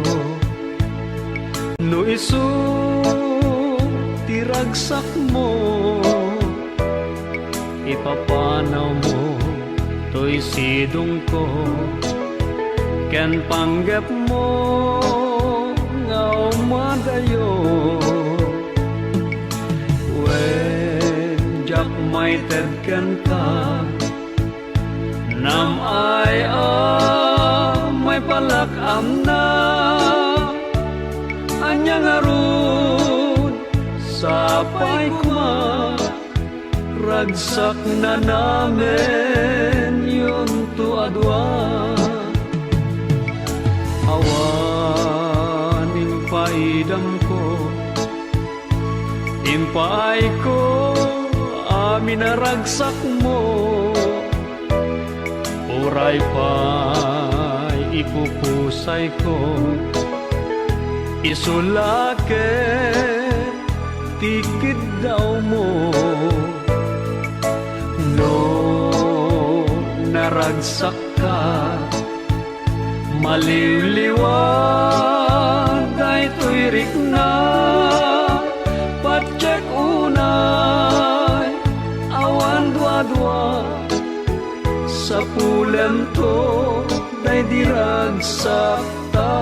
No isu ti ragsakmo, ipapanawmo toy sidongko ken panggepmo nga umadayo. Wen, diak maited kenka, nam-ay a maipalak amna. Ania ngarud, sapay koma, ragsak nanamenyonto a dua. Awan impaidamko, impaayko amin a ragsakmo. Uray pay ipupusayko, isu la ket ti kiddawmo. No naragsakka, maliwliwa daytoy rikna. Patiek unay, awan duadua, sapulento daydi ragsakta.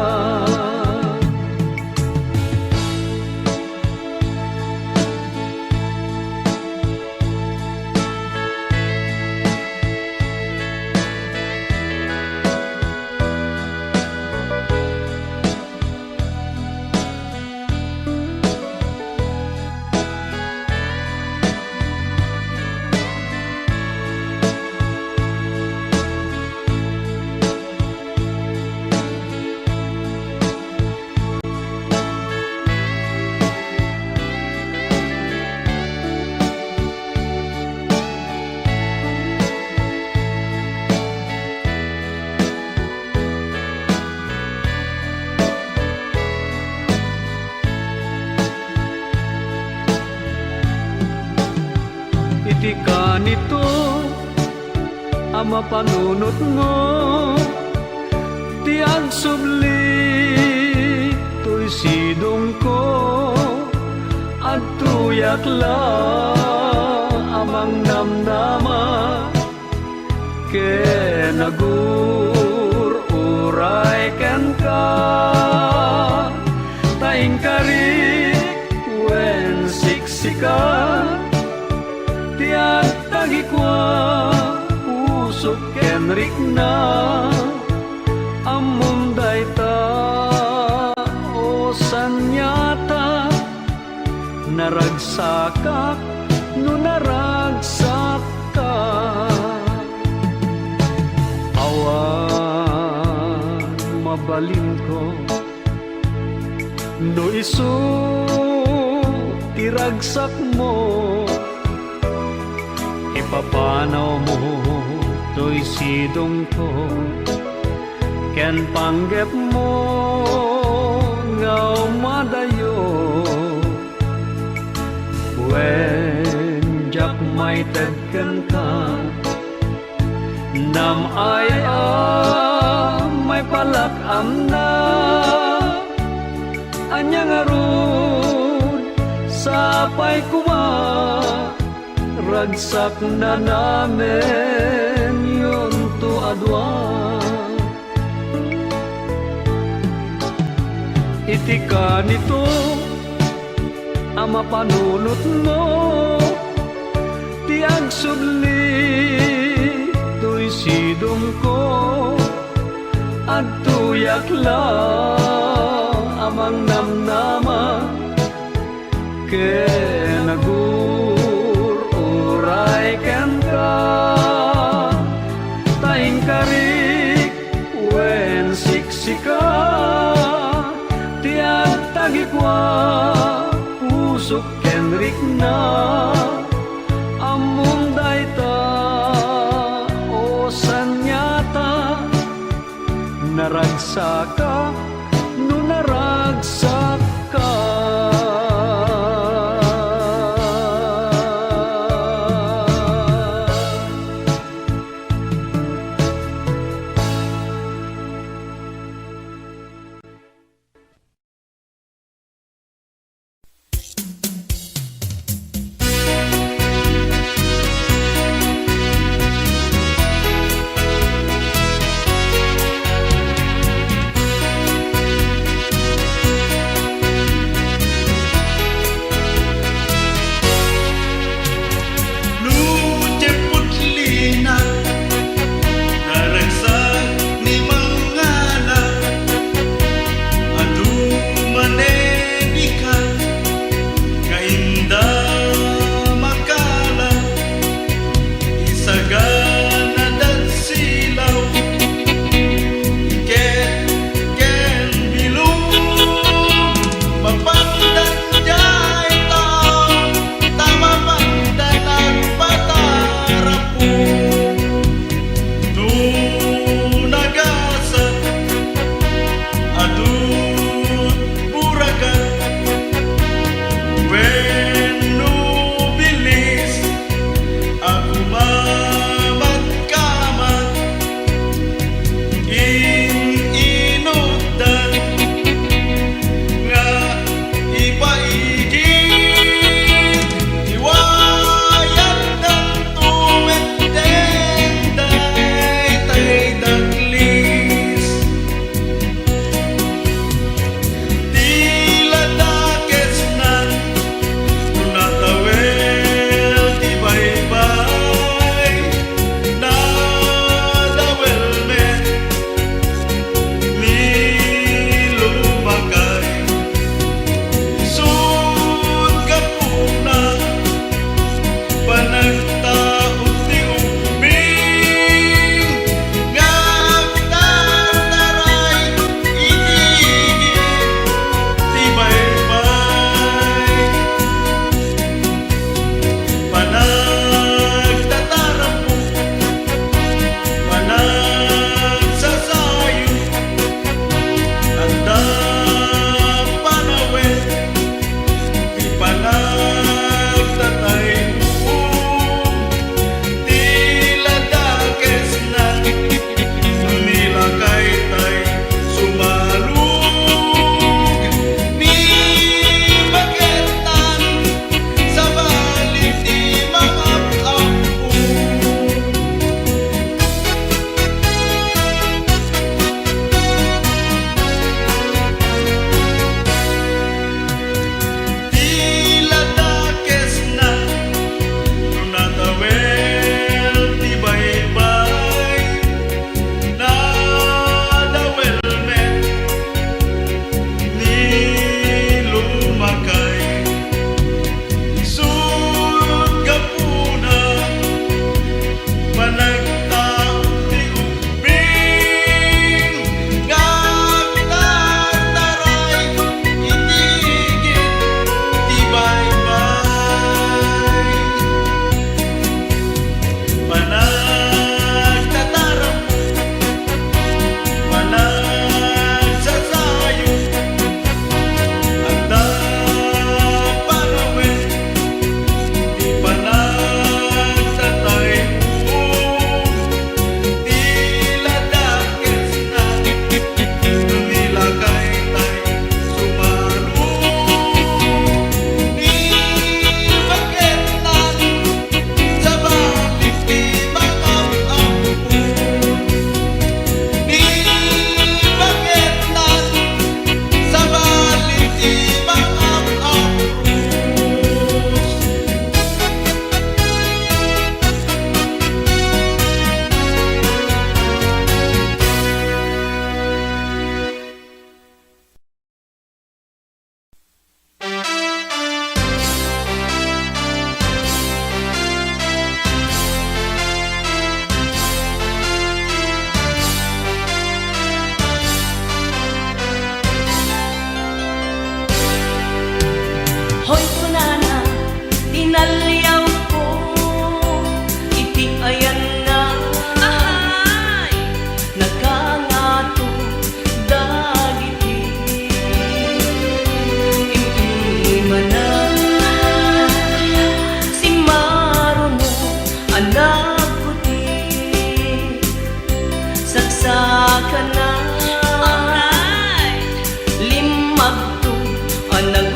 Iti kanito a mapanunotmo ti agsubli toy sidongko, adtoyak la a mangnamnama ken agur-uray kenka. Ta inkarik wen siksika ti agtagikua, pusok ken rikna, ammom dayta, o saniata. Naragsakak no naragsakka. Awan mabalinko no isu ti ragsakmo. Ipapanawmo toy sidongko ken panggepmo nga umadayo. Wen, diak maited kenka, nam-ay a maipalak amna. Ania ngarud, sapay koma, ragsak nanamenyonto a dua. Iti kanito a mapanunotmo ti agsubli toy sidongko, adtoyak la a mangnamnama ken agur-uray kenka. Ta inkarik wen siksika ti agtagikua, pusok ken rikna, ammom dayta, o saniata. Naragsakak no naragsakka.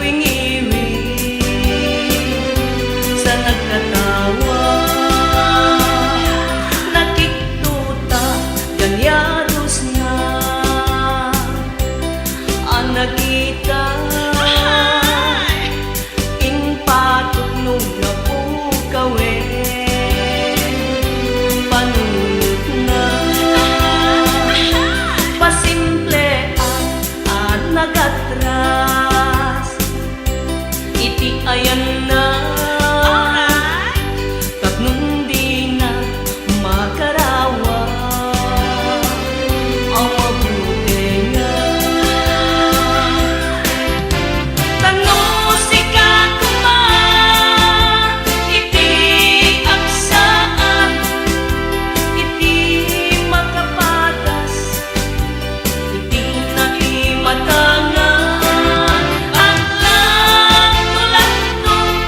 Pingiwi sa nagkatawa, nakiktuta, ganyadosna a nakita. Impatukno nga pukawen, panunotna. Pasimple a, a nagatras iti ayanna. Tapno dina makarawa a mabutenga. Tapno sika koma iti agsaan, iti makapadas, iti naimatangan, aglatno-latno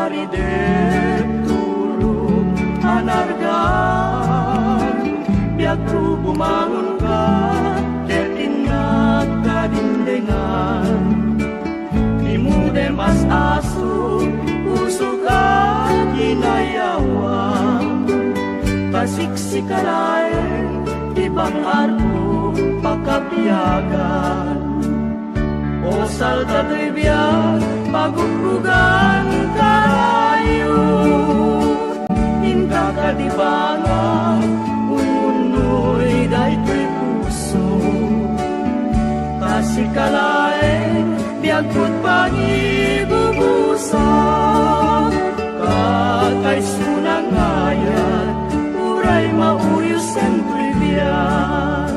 Aridep tulog a nargan, biagko bumangonka, ket innak kadindengan. Ni Mudemas aso, pusoka ginayawa, ta siksikalaen ti bang-arko pakabiagan. O salda toy biag, paguggugan karayo. Inka kadibanga, ununnoy daytoy puso. Ta sikalaen, biagko't pangibubusa. Kakaisuna nga ayat, uray mauyosen toy biag.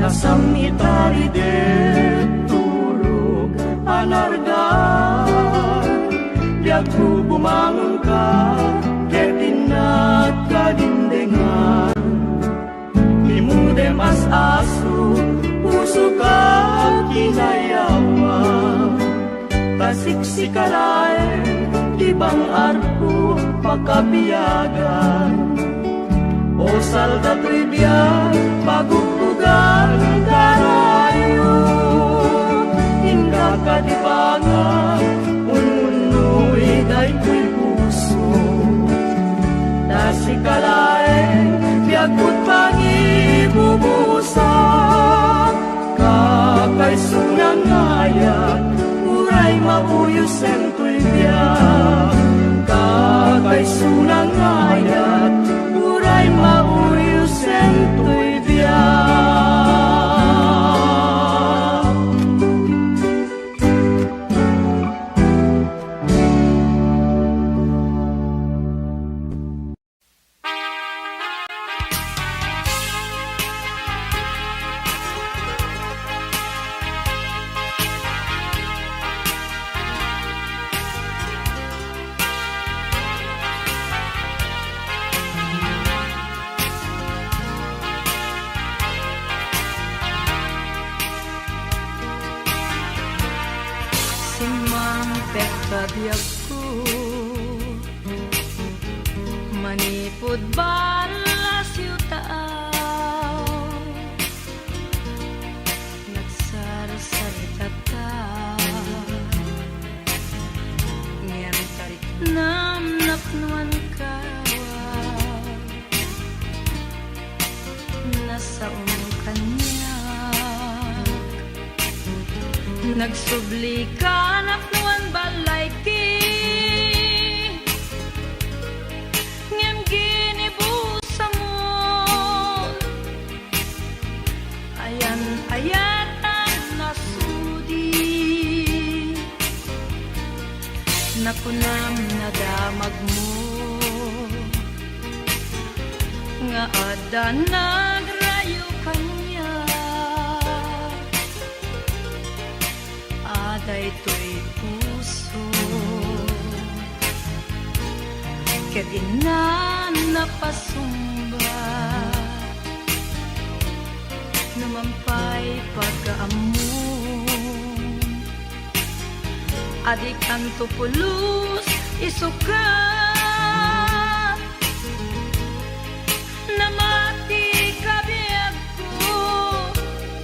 Nasam itari daytoy tulog a nargan, biagko bumangonka, ket innak kadindengan. Ni Mudemas aso, pusoka ginayawa. Ta siksikalaen ti bang-arko pakabiagan. O salda toy biag, paguggugan karayo. Inka kadibanga, ununnoy daytoy puso. Ta sikalaen, biagko't pangibubusa. Kakaisuna nga ayat, uray mauyosen toy biag. Kakaisuna nga ayat, uray mauyosen toy biag. Simmangpet ta biagko manipud balla siudad. Nagsarsarita ta, ngem tariknam napnoan ka. Nasaom kaniak. Nagsubli ka napnoan ballayki. Ngem ginibusamon. Ayan-ayatan a sudi. Nakunam nadamagmo nga adda nagrayo kaniak a daytoy puso ket innan napasungbat. Numan pay pagaammom a dikanto pulos isukat. Namati kabiagko,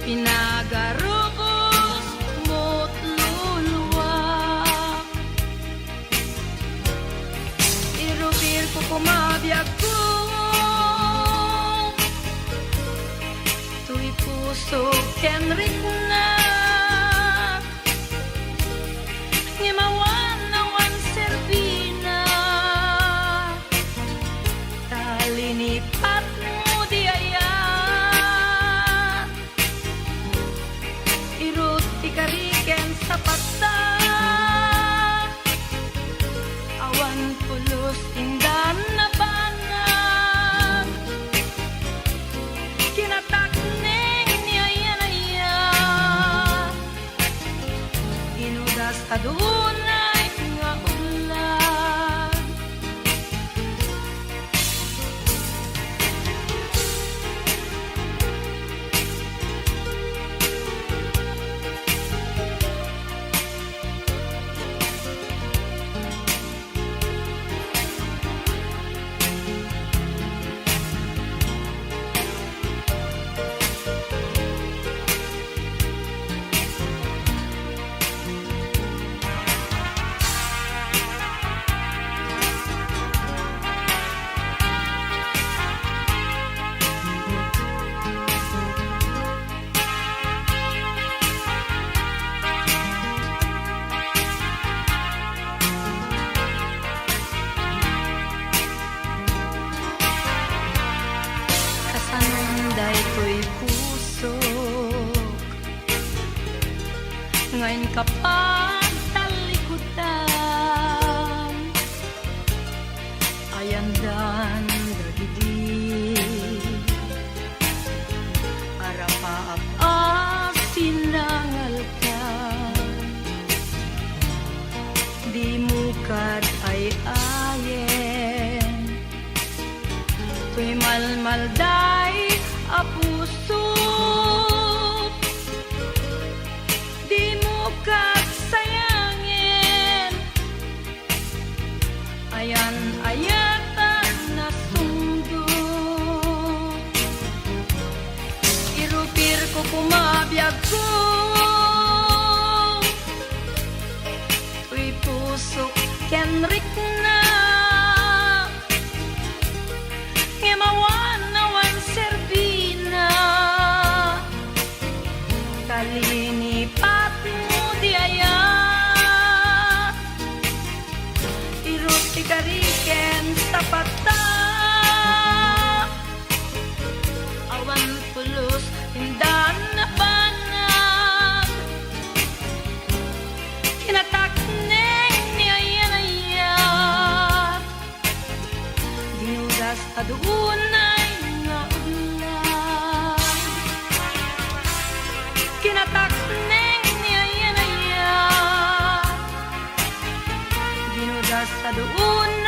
pinagarubos mo't luluak. Irubirko koma biagko, toy puso ken riknak. Ngem awan, awan serbina, ta linipatmo di ayat. Irut ti kari ken sapatta, awan pulos indan nabana. Ayan-ayat a nasungdo, irupirko koma biagko. Toy pusok ken rikna, ngem awan, awan serbina. Kalinipatmo di ayat, irut ti kari ken sapata. Awan pulos, indan a banag, kinatakneng ni ayan-ayat. Dinudas a duunay nga udlan, kinatakneng ni ayan-ayat. Dinudas a duun